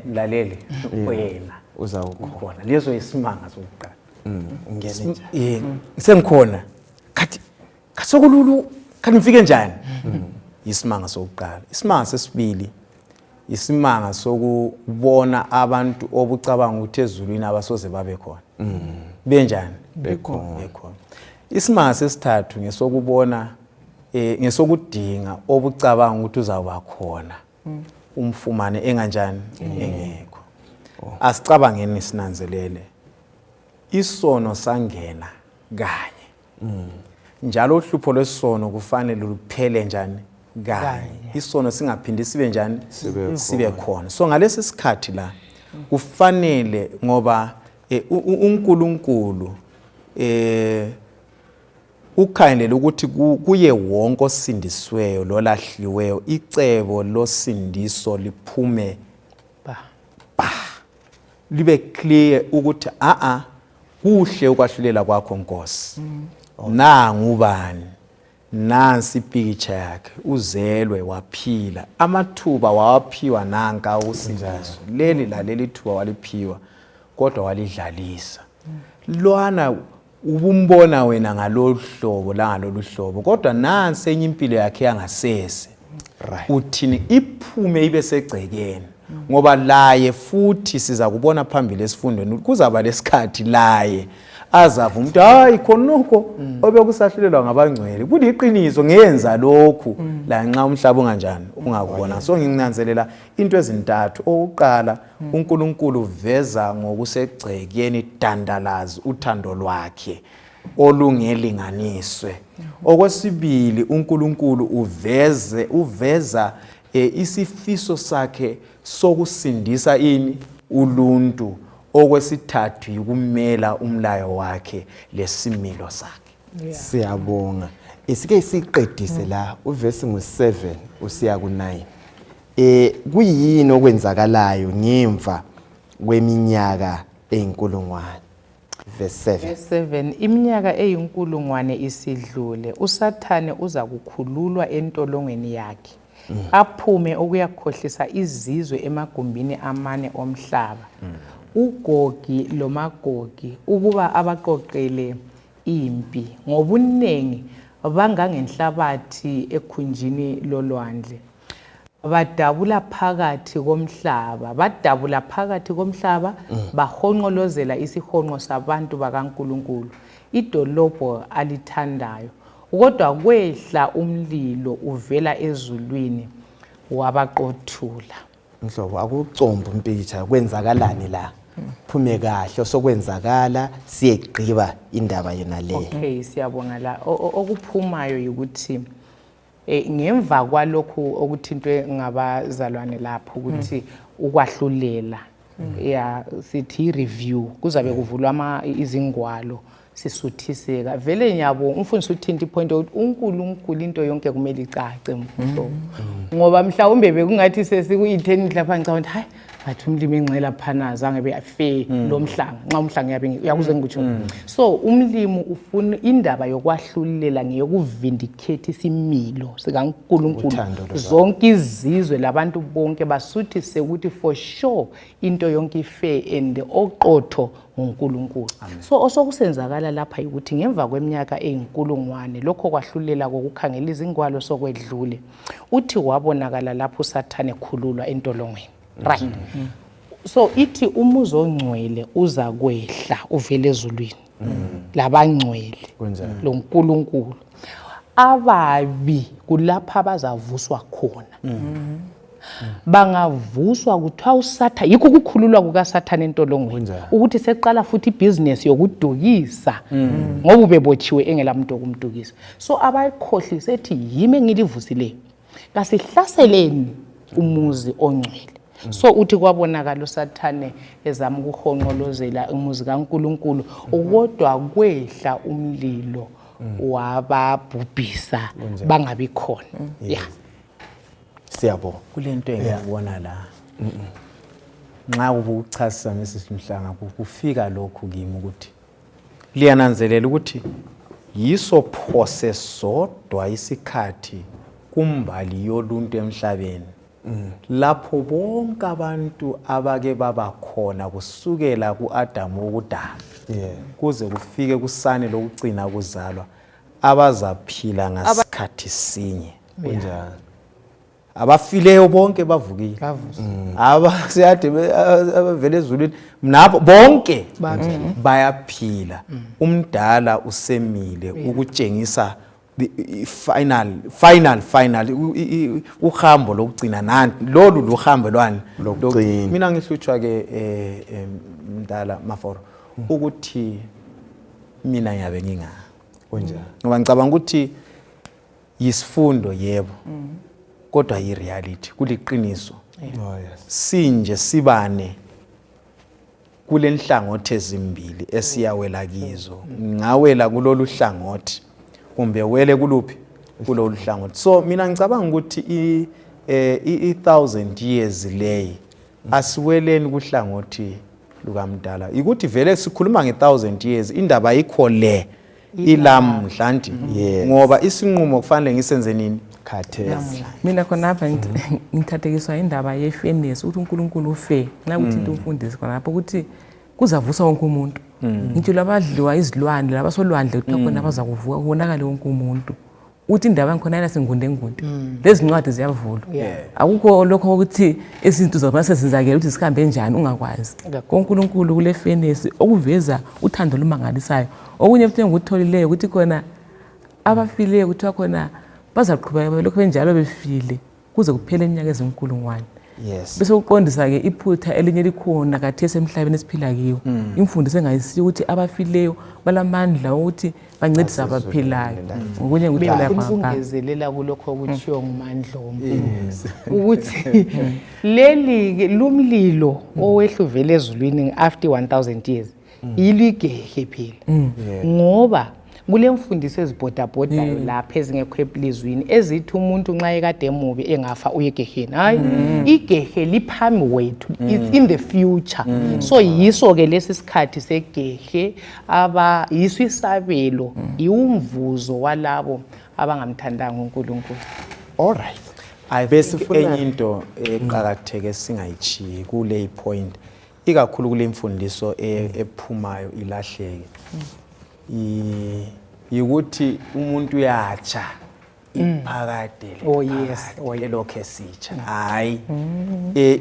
Mlaleli wena uzawukhona. Lezo isimanga sokuqala. Ungene nje. Sengikhona. Kathi kasokululu kanti mfike njani? Isimanga sokuqala. Isimanga sesibili isimanga sokubona abantu obucabanga ukuthi ezulwini abasoze babe khona. Benjani? Bekhona. Isimanga sesithathu ngesokubona ngesokudinga obucabanga ukuthi uzawuba khona. Umfumane enganjani engekho. Asicabangeni sinanzelele. Isono sangena kanye. Njalo uhlupho lwesono kufanele luphele njani kanye. Isono singaphindi sibe njani sibe khona. So ngalesi sikhathi la kufanele ngoba uNkulunkulu ukhandela ukuthi kuye wonke osindisweyo lolahliweyo icebo losindiso liphume libe clear ukuthi kuhle ukwahlulela kwakho Nkosi. Nangubani nansi picture yakhe uzelwe waphila amathuba wawaphiwa nanka usindiso leli thuba waliphiwa kodwa walidlalisa lwana ubumbona wena ngalolu hlobo kodwa nansi enye impilo yakhe yangasese uthini iphume ibe segcekeni ngoba laye futhi siza kubona phambili esifundweni kuzaba lesikhathi laye azava umuntu hayi khonoko obekusahlulelwa ngabangcwele kuliqiniso ngenza lokhu la nxa umhlaba unganjani ungakubona. So nginanzelela into ezintathu. Oqala uNkulunkulu veza ngokusegcekeni dandalazi uthando lwakhe olungelinganiswe. Okwesibili uNkulunkulu uveza isifiso sakhe sokusindisa uluntu. Okwesithathu yikumela umlayo wakhe lesimilo sakhe. Siyabonga. Isike siqedise la uverse ngo7 usiya ku9. Kuyini okwenzakalayo ngemva kweminyaka eyinkulungwane? Verse 7 iminyaka eyinkulungwane isidlule uSathane uza kukhululwa entolongweni yakhe aphume okuyakhohlisa izizwe emagumbini amane omhlaba. uGogi loMagogi ukuba abaqoqele impi ngobuningi bangangenhlabathi ekhunjini lolwandle. Badabula phakathi komhlaba bahonqolozela isihonqo sabantu bakaNkulunkulu idolobho alithandayo kodwa kwehla umlilo uvela ezulwini wabaqothula. Mhlobo akucomba impicture kwenzakalani la phume kahle sokwenzakala siyegqiba indaba yona le. Okay siyabonga la okuphumayo ukuthi ngemva kwalokhu okuthintwe ngabazalwane lapho ukuthi ukwahlulela ya sithi review kuzabe kuvulwa izingwalo sisuthiseka vele nyabo umfundisi uthinta ipoint ukuthi uNkulunkulu into yonke kumele icace mfo ngoba mhlawumbe bekungathi sesikuyi10 lapha ngicabanga hayi bathi umlimi engcela phana zange beyafe lo mhlanga nxa umhlanga yabe uyakuze ngikutsho so umlimi ufuna indaba yokwahlulela ngeyokuvindicate isimilo sikaNkulunkulu zonke izizwe labantu bonke basuthise ukuthi for sure into yonke ife and oqotho ngoNkulunkulu so osokusenzakala lapha ukuthi ngemva kweminyaka eyinkulungwane lokho kwahlulela kokukhangela izingwalo sokwedlule uthi wabonakala lapho uSathane ekhululwa entolongweni right so ithi umuzi ongcwele uza kwehla uvele ezulwini labangcwele lo nkulunkulu ababi kulapha bazavuswa khona bangavuswa kuthiwa uSathane yikho ukukhululwa kukaSathane entolongweni ukuthi seqala futhi ibusiness yokudukisa ngoba ubebotshiwe engelamuntu okumdukisa so abayikhohlisa ethi yimi engilivusileyo kasihlaseleni umuzi ongcwele so uthi kwabonakala uSathane ezama ukuhonqolozela umuzi kaNkulunkulu kodwa kwehla umlilo wababhubhisa bangabi khona yeah siyabonga kulento engiyabona la nxa ubuchasisa Mrs Mhlanga kufika lokhu kimi ukuthi liyananzelela ukuthi yiso phose sodwa isikhathi kumbali yoluntu emhlabeni lapho bonke abantu abake baba khona kusukela kuAdam ukudala kuze kufike kusane lokugcina kuzalwa abazaphila ngasikhathi sinye kunjani abafileyo bonke bavukile abasiyade abavele ezulwini nabo bonke bayaphila umdala usemile ukutshengisa final uhambo lokugcina nanti lolu luhambo lwani lokugcina mina ngihlutshwa ke mdala Maforo ukuthi mina ngiyabe nginga kunjani ngoba ngicabanga ukuthi yisifundo yebo kodwa yireality kuliqiniso sinje sibane kulenhlangothi ezimbili esiyawela kizo ngawela kulolu hlangothi kumbe wele kuluphi kulolu hlangothi so mina ngicabanga ukuthi i1000 years leyi asiweleni kuhlangothi lukaMdala ukuthi vele sikhuluma nge1000 years indaba ayikho le ilamhlanje ngoba isinqumo kufanele ngisenze nini khathesi mina khonapha ngithathekiswa indaba yefairness ukuthi uNkulunkulu ufair na ukuthi into umfundisi khonapha ukuthi kuzavusa wonke umuntu ngitsho labadliwa izilwane labasolwandle ukuthi khona bazakuvuka kubonakala wonke umuntu uthi indaba yankhona yena singunde ngunde lezi ncwadi ziyavulwa akukho lokho ukuthi izinto zamase sizakela ukuthi sikhambe njani ungakwazi koNkulunkulu kule fairness okuveza uthando lumangalisayo okunye futhi engikutholileyo ukuthi khona abafileyo kuthiwa khona bazaqhubeka lokho benjalo befile kuze kuphele iminyaka ezinkulungwane bese uqondisa ke iphutha elinye likhona kathesi emhlabeni esiphila kiwo imfundiso engayisiyo ukuthi abafileyo balamandla ukuthi bancedise abaphilayo ngokunye ngithola ukungezelela kulokho okuthiwa nguMandlovu ukuthi leli lumlilo owehluvele ezulwini after 1000 years iligeke phela ngoba kule mfundiso ezibhodabhodayo lapha ezingekho eplizwini ezithi umuntu nxa ekade emubi engafa uyegeheni hayi igehe liphambi wethu it's in the future so yiso ke lesi sikhathi segehe aba yiso isabelo iwumvuzo walabo abangamthandanga uNkulunkulu alright ayibesifuna enye into eqhakatheke singayichiyi kule point ikakhulu kule mfundiso ephumayo ilahleke yikuthi umuntu uyatsha iphakade lokho esitsha hayi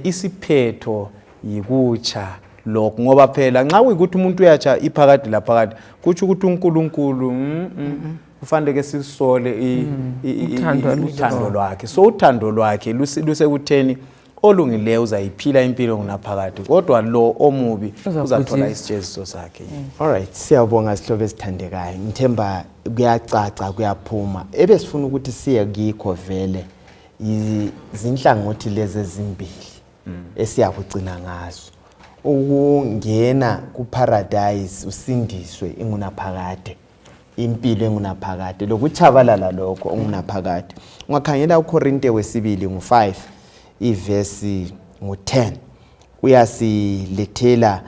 isiphetho yikutsha lokho ngoba phela nxa uyikuthi umuntu uyatsha iphakade laphakade kuthi ukuthi uNkulunkulu kufanele ke sisole uthando lwakhe so uthando lwakhe lusekutheni olungileyo uzayiphila impilo ngunaphakade kodwa lo omubi uzathola isijeziso sakhe alright siyabonga sihlobo esithandekayo ngithemba kuyacaca kuyaphuma ebesifuna ukuthi siye kikho vele izinhlangothi lezi ezimbili esiyakugcina ngazo ukungena kuparadise usindiswe ingunaphakade impilo engunaphakade lokuchabalala lokho ongunaphakade. Ungakhangela uKorinte wesibili ngo5 ivesi ngo10 uyasilethela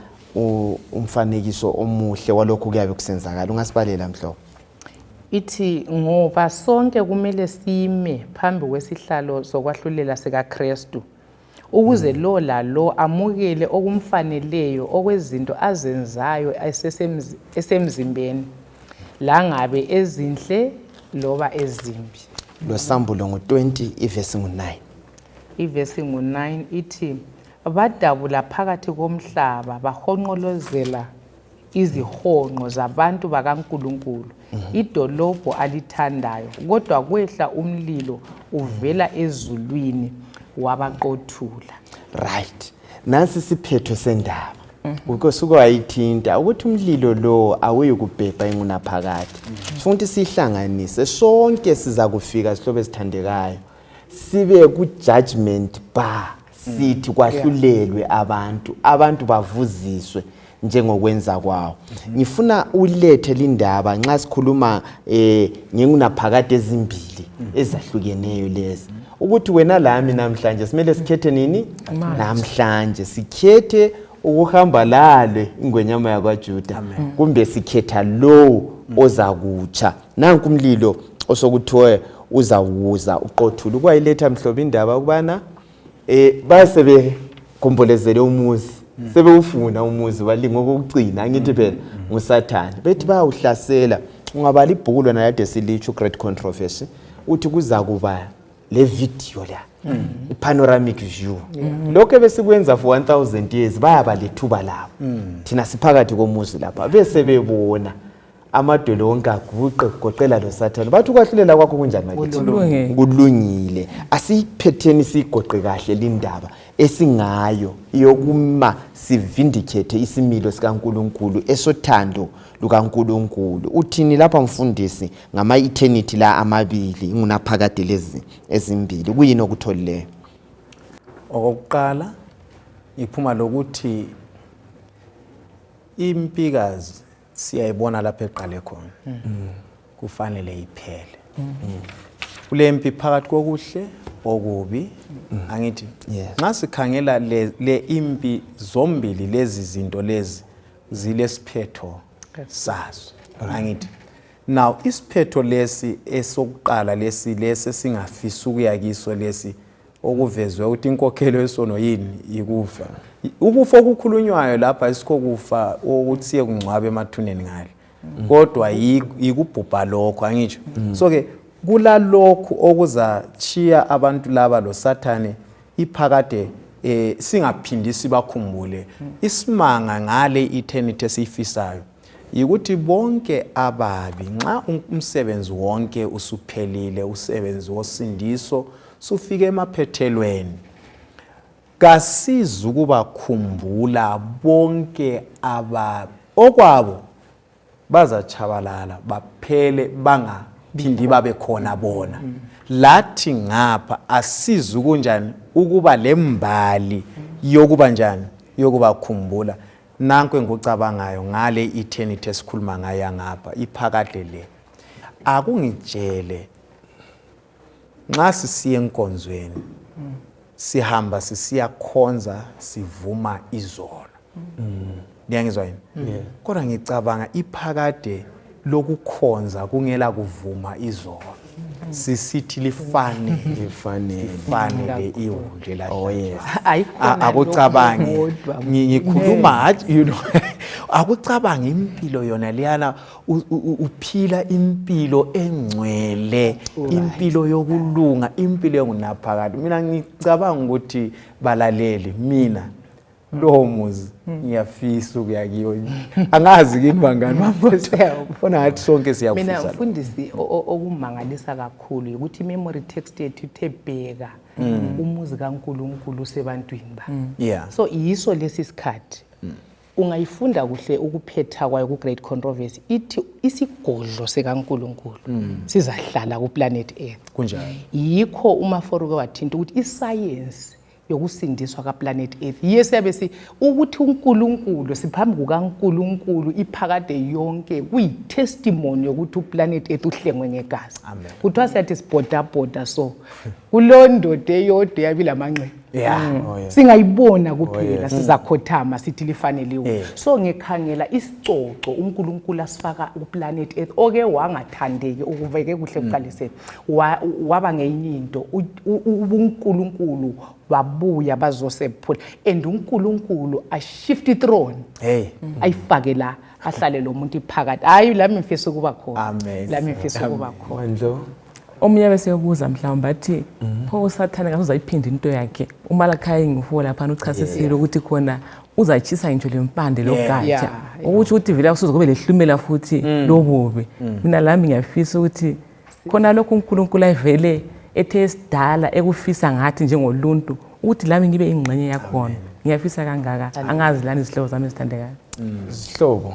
umfanekiso omuhle walokho kuyabe kusenzakala. Ungasibalela mhlobo? Ithi ngoba sonke kumele sime phambi kwesihlalo sokwahlulela sikaKristu ukuze lo lalo amukele okumfaneleyo okwezinto azenzayo esemzimbeni la ngabe ezinhle loba ezimbi. Lo sambulo ngo20 ivesi ngo9. Ivesi ngo9 ithi badabula phakathi komhlaba bahonqolozela izihonqo zabantu bakaNkulunkulu idolobho alithandayo kodwa kwehla umlilo uvela ezulwini wabaqothula. Right, nasi siphetho sendaba ukusuka wayithinta ukuthi umlilo lo awuyikubhebha ingunaphakade. Sifuna ukuthi sihlanganise sonke siza kufika sihlobo esithandekayo sibe ku judgment bar sithi kwahlulelwe abantu bavuziswe njengokwenza kwawo. Ngifuna ulethe lindaba nxa sikhuluma ngengunaphakade ezimbili ezahlukeneyo lezi ukuthi wena lami namhlanje simele sikhethe nini namhlanje sikhethe ukuhamba lale ingwenyama yakwaJuda kumbe sikhetha lo ozakutsha. Nanku umlilo osokuthiwe uzawuza uqothula. Ukwayiletha mhlobo indaba ukubana basebe gombolezele umuzi sebewufuna umuzi walinga ukugcina angithi phela nguSathane bethi bayawuhlasela. Ungabala ibhuku lona yade silitsho Great Controversy uthi kuza kuba le video la panoramic view lokho besikwenza for 1000 years bayaba lethuba labo thina siphakathi komuzi lapha bese bebona amadolo onke aguqe kugoqela lo Sathane bathi kwahlulela kwakho kunjani makithi kulungile. Asiphetheni sigoqe kahle lindaba esingayo yokuma sivindicate isimilo sikaNkuluNkulu esothando lukaNkuluNkulu. Uthini lapha mfundisi ngama eternity la amabili ingunaphakade lezi ezimbili kuyini okutholileyo? Okokuqala iphuma lokuthi impikazi siyayibona lapha eqale khona kufanele iphele kulempi phakathi kokuhle okubi angithi nxa sikhangela le impi zombili lezi zinto lezi zilesiphetho sazo angithi. Now isiphetho lesi esokuqala lesi singafisa ukuya kiso lesi okuvezwe ukuthi inkokhelo yesono yini ikufa. Ukufa okukhulunywayo lapha isikho kufa ukuthi siye kungcwabe emathuneni ngale kodwa ikubhubha lokho angitsho. So ke kulalokho okuzachiya abantu laba lo Sathane iphakade singaphindi sibakhumbule isimanga ngale eternity esifisayo ukuthi bonke ababi nxa umsebenzi wonke usuphelile usebenzi wosindiso sufike emaphethelweni kasiza ukubakhumbula bonke ababi okwabo bazachabalala baphele bangaphindi babe khona bona. Lathi ngapha asiza kunjani ukuba lembali yokuba njani yokubakhumbula. Nanku engikucabangayo ngale eternity esikhuluma ngayo ngapha iphakade le akungitshele nxa sisiye enkonzweni sihamba sisiyakhonza sivuma izolo ngiyangizwa yini kodwa ngicabanga iphakade lokukhonza kungela kuvuma izolo sisithi lifanele ihundle la akucabangi ngikhuluma akucabangi impilo yona leyana uphila impilo engcwele impilo yokulunga impilo engunaphakade. Mina ngicabanga ukuthi balaleli mina lo muzi ngiyafisa ukuyakiyo angazi kini bangani bafuna ngathi sonke siyafisa. Mina mfundisi okumangalisa kakhulu ukuthi memory text yethu ithebheka umuzi kaNkuluNkulu usebantwini ba. So yiso lesi sikhathi ungayifunda kuhle ukuphetha kwayo ku Great Controversy ithi isigodlo sekaNkuluNkulu sizahlala ku planet Earth kunjani. Yikho uMaforuke wathinta ukuthi iscience yokusindiswa kaplanet Earth. Yes yabe ukuthi uNkulunkulu siphambi kukaNkulunkulu iphakade yonke kuyitestimony yokuthi uplanet Earth uhlengwe ngegazi. Kuthiwa siyathi sibhoda so kulondoda eyodwa yabilamanxeba. Singayibona kuphela sizakhothama sithi lifanele so ngekhangela isicoco uNkulunkulu asifaka kuplanet Earth oke wangathandeki ukuveke kuhle kuqaliseni waba ngenye into uNkulunkulu babuya bazosephula and uNkulunkulu a shift throne ayifake la ahlale lo muntu iphakathi hayi lami mfisa ukuba khona lami mfisa ukuba khona. Omunye bese yobuza mhlawumbe bathi pho usathane ngaso uzayiphinda into yakhe uMalakhaya ngifuwo lapha uchasisile ukuthi khona uzayitshisa nje lempande logatsha ukuthi uthi vele akusoze lehlumela futhi lobubi. Mina lami ngiyafisa ukuthi khona lokho uNkulunkulu ayivele ethe sidala ekufisa ngathi njengoluntu ukuthi lami ngibe ingxenye yakhona. Ngiyafisa kangaka angazi lani izihlobo zami ezithandekayo. Sihlobo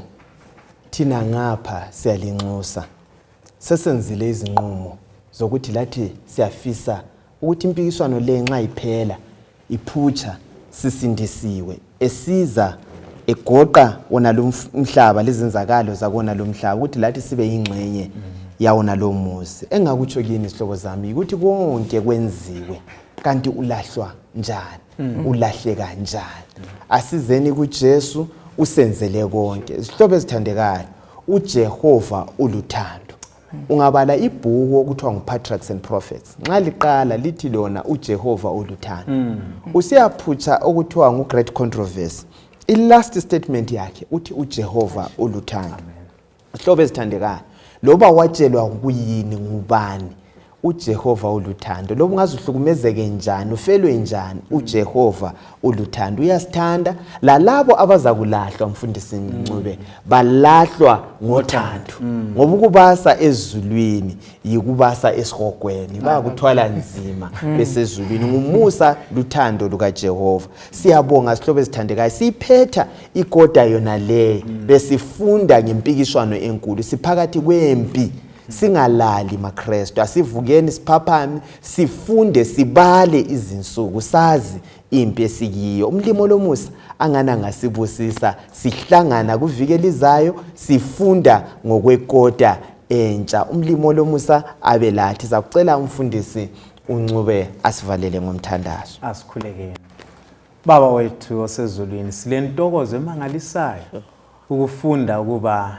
thina ngapha siyalinxusa sesenzile izinqumo zokuthi lathi siyafisa ukuthi impikiswano le nxa iphela iphutsha sisindisiwe esiza egoqa wona lo mhlaba lezenzakalo zakona lo mhlaba ukuthi lathi sibe ingxenye yawona lo muzi. Engakutsho kini isihlobo zami ukuthi konke kwenziwe kanti ulahlwa njani ulahleka njani. Asizeni kuJesu usenzele konke. Isihlobo ezithandekayo uJehova uluthando. Ungabala ibhuku okuthiwa nguPatriarchs and Prophets nxa liqala lithi lona uJehova uluthando. Usiyaphutsha okuthiwa nguGreat Controversy ilast statement yakhe uthi uJehova uluthando. Isihlobo ezithandekayo loba watshelwa kuyini ngubani uJehova uluthando. Loba ungazihlukumezeke njani ufelwe njani uJehova uluthando uyasithanda. Lalabo abazakulahlwa mfundisi Ncube balahlwa ngothando ngoba ukubasa ezulwini yikubasa esihogweni bayakuthwala nzima besezulwini ngumusa luthando lukaJehova. Siyabonga sihlobo ezithandekayo siphetha ikoda yona le besifunda ngempikiswano enkulu siphakathi kwempi singalali maKristu asivukeni siphaphame sifunde sibale izinsuku sazi impi esikiyo. Umlimo lomusa angana ngasibusisa sihlangana kuvike lizayo sifunda ngokwekoda entsha. Umlimo lomusa abelathi sakucela umfundisi uNcube asivalele ngomthandazo. Asikhulekeni. Baba wethu osezulwini silentokozo emangalisayo ukufunda ukuba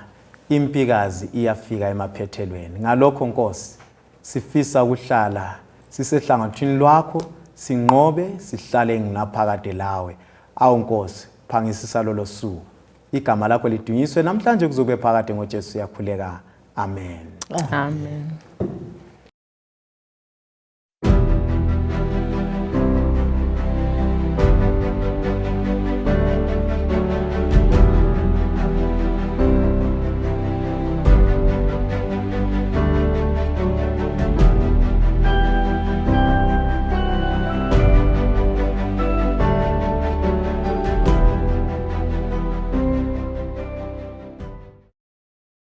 impikazi iyafika emaphethelweni. Ngalokho Nkosi sifisa ukuhlala sisehlangathini lwakho sinqobe sihlale nginaphakade lawe. Awu Nkosi phangisisa lolo suku. Igama lakho lidunyiswe namhlanje kuzobe phakade ngoJesu yakhuleka. Amen. Amen.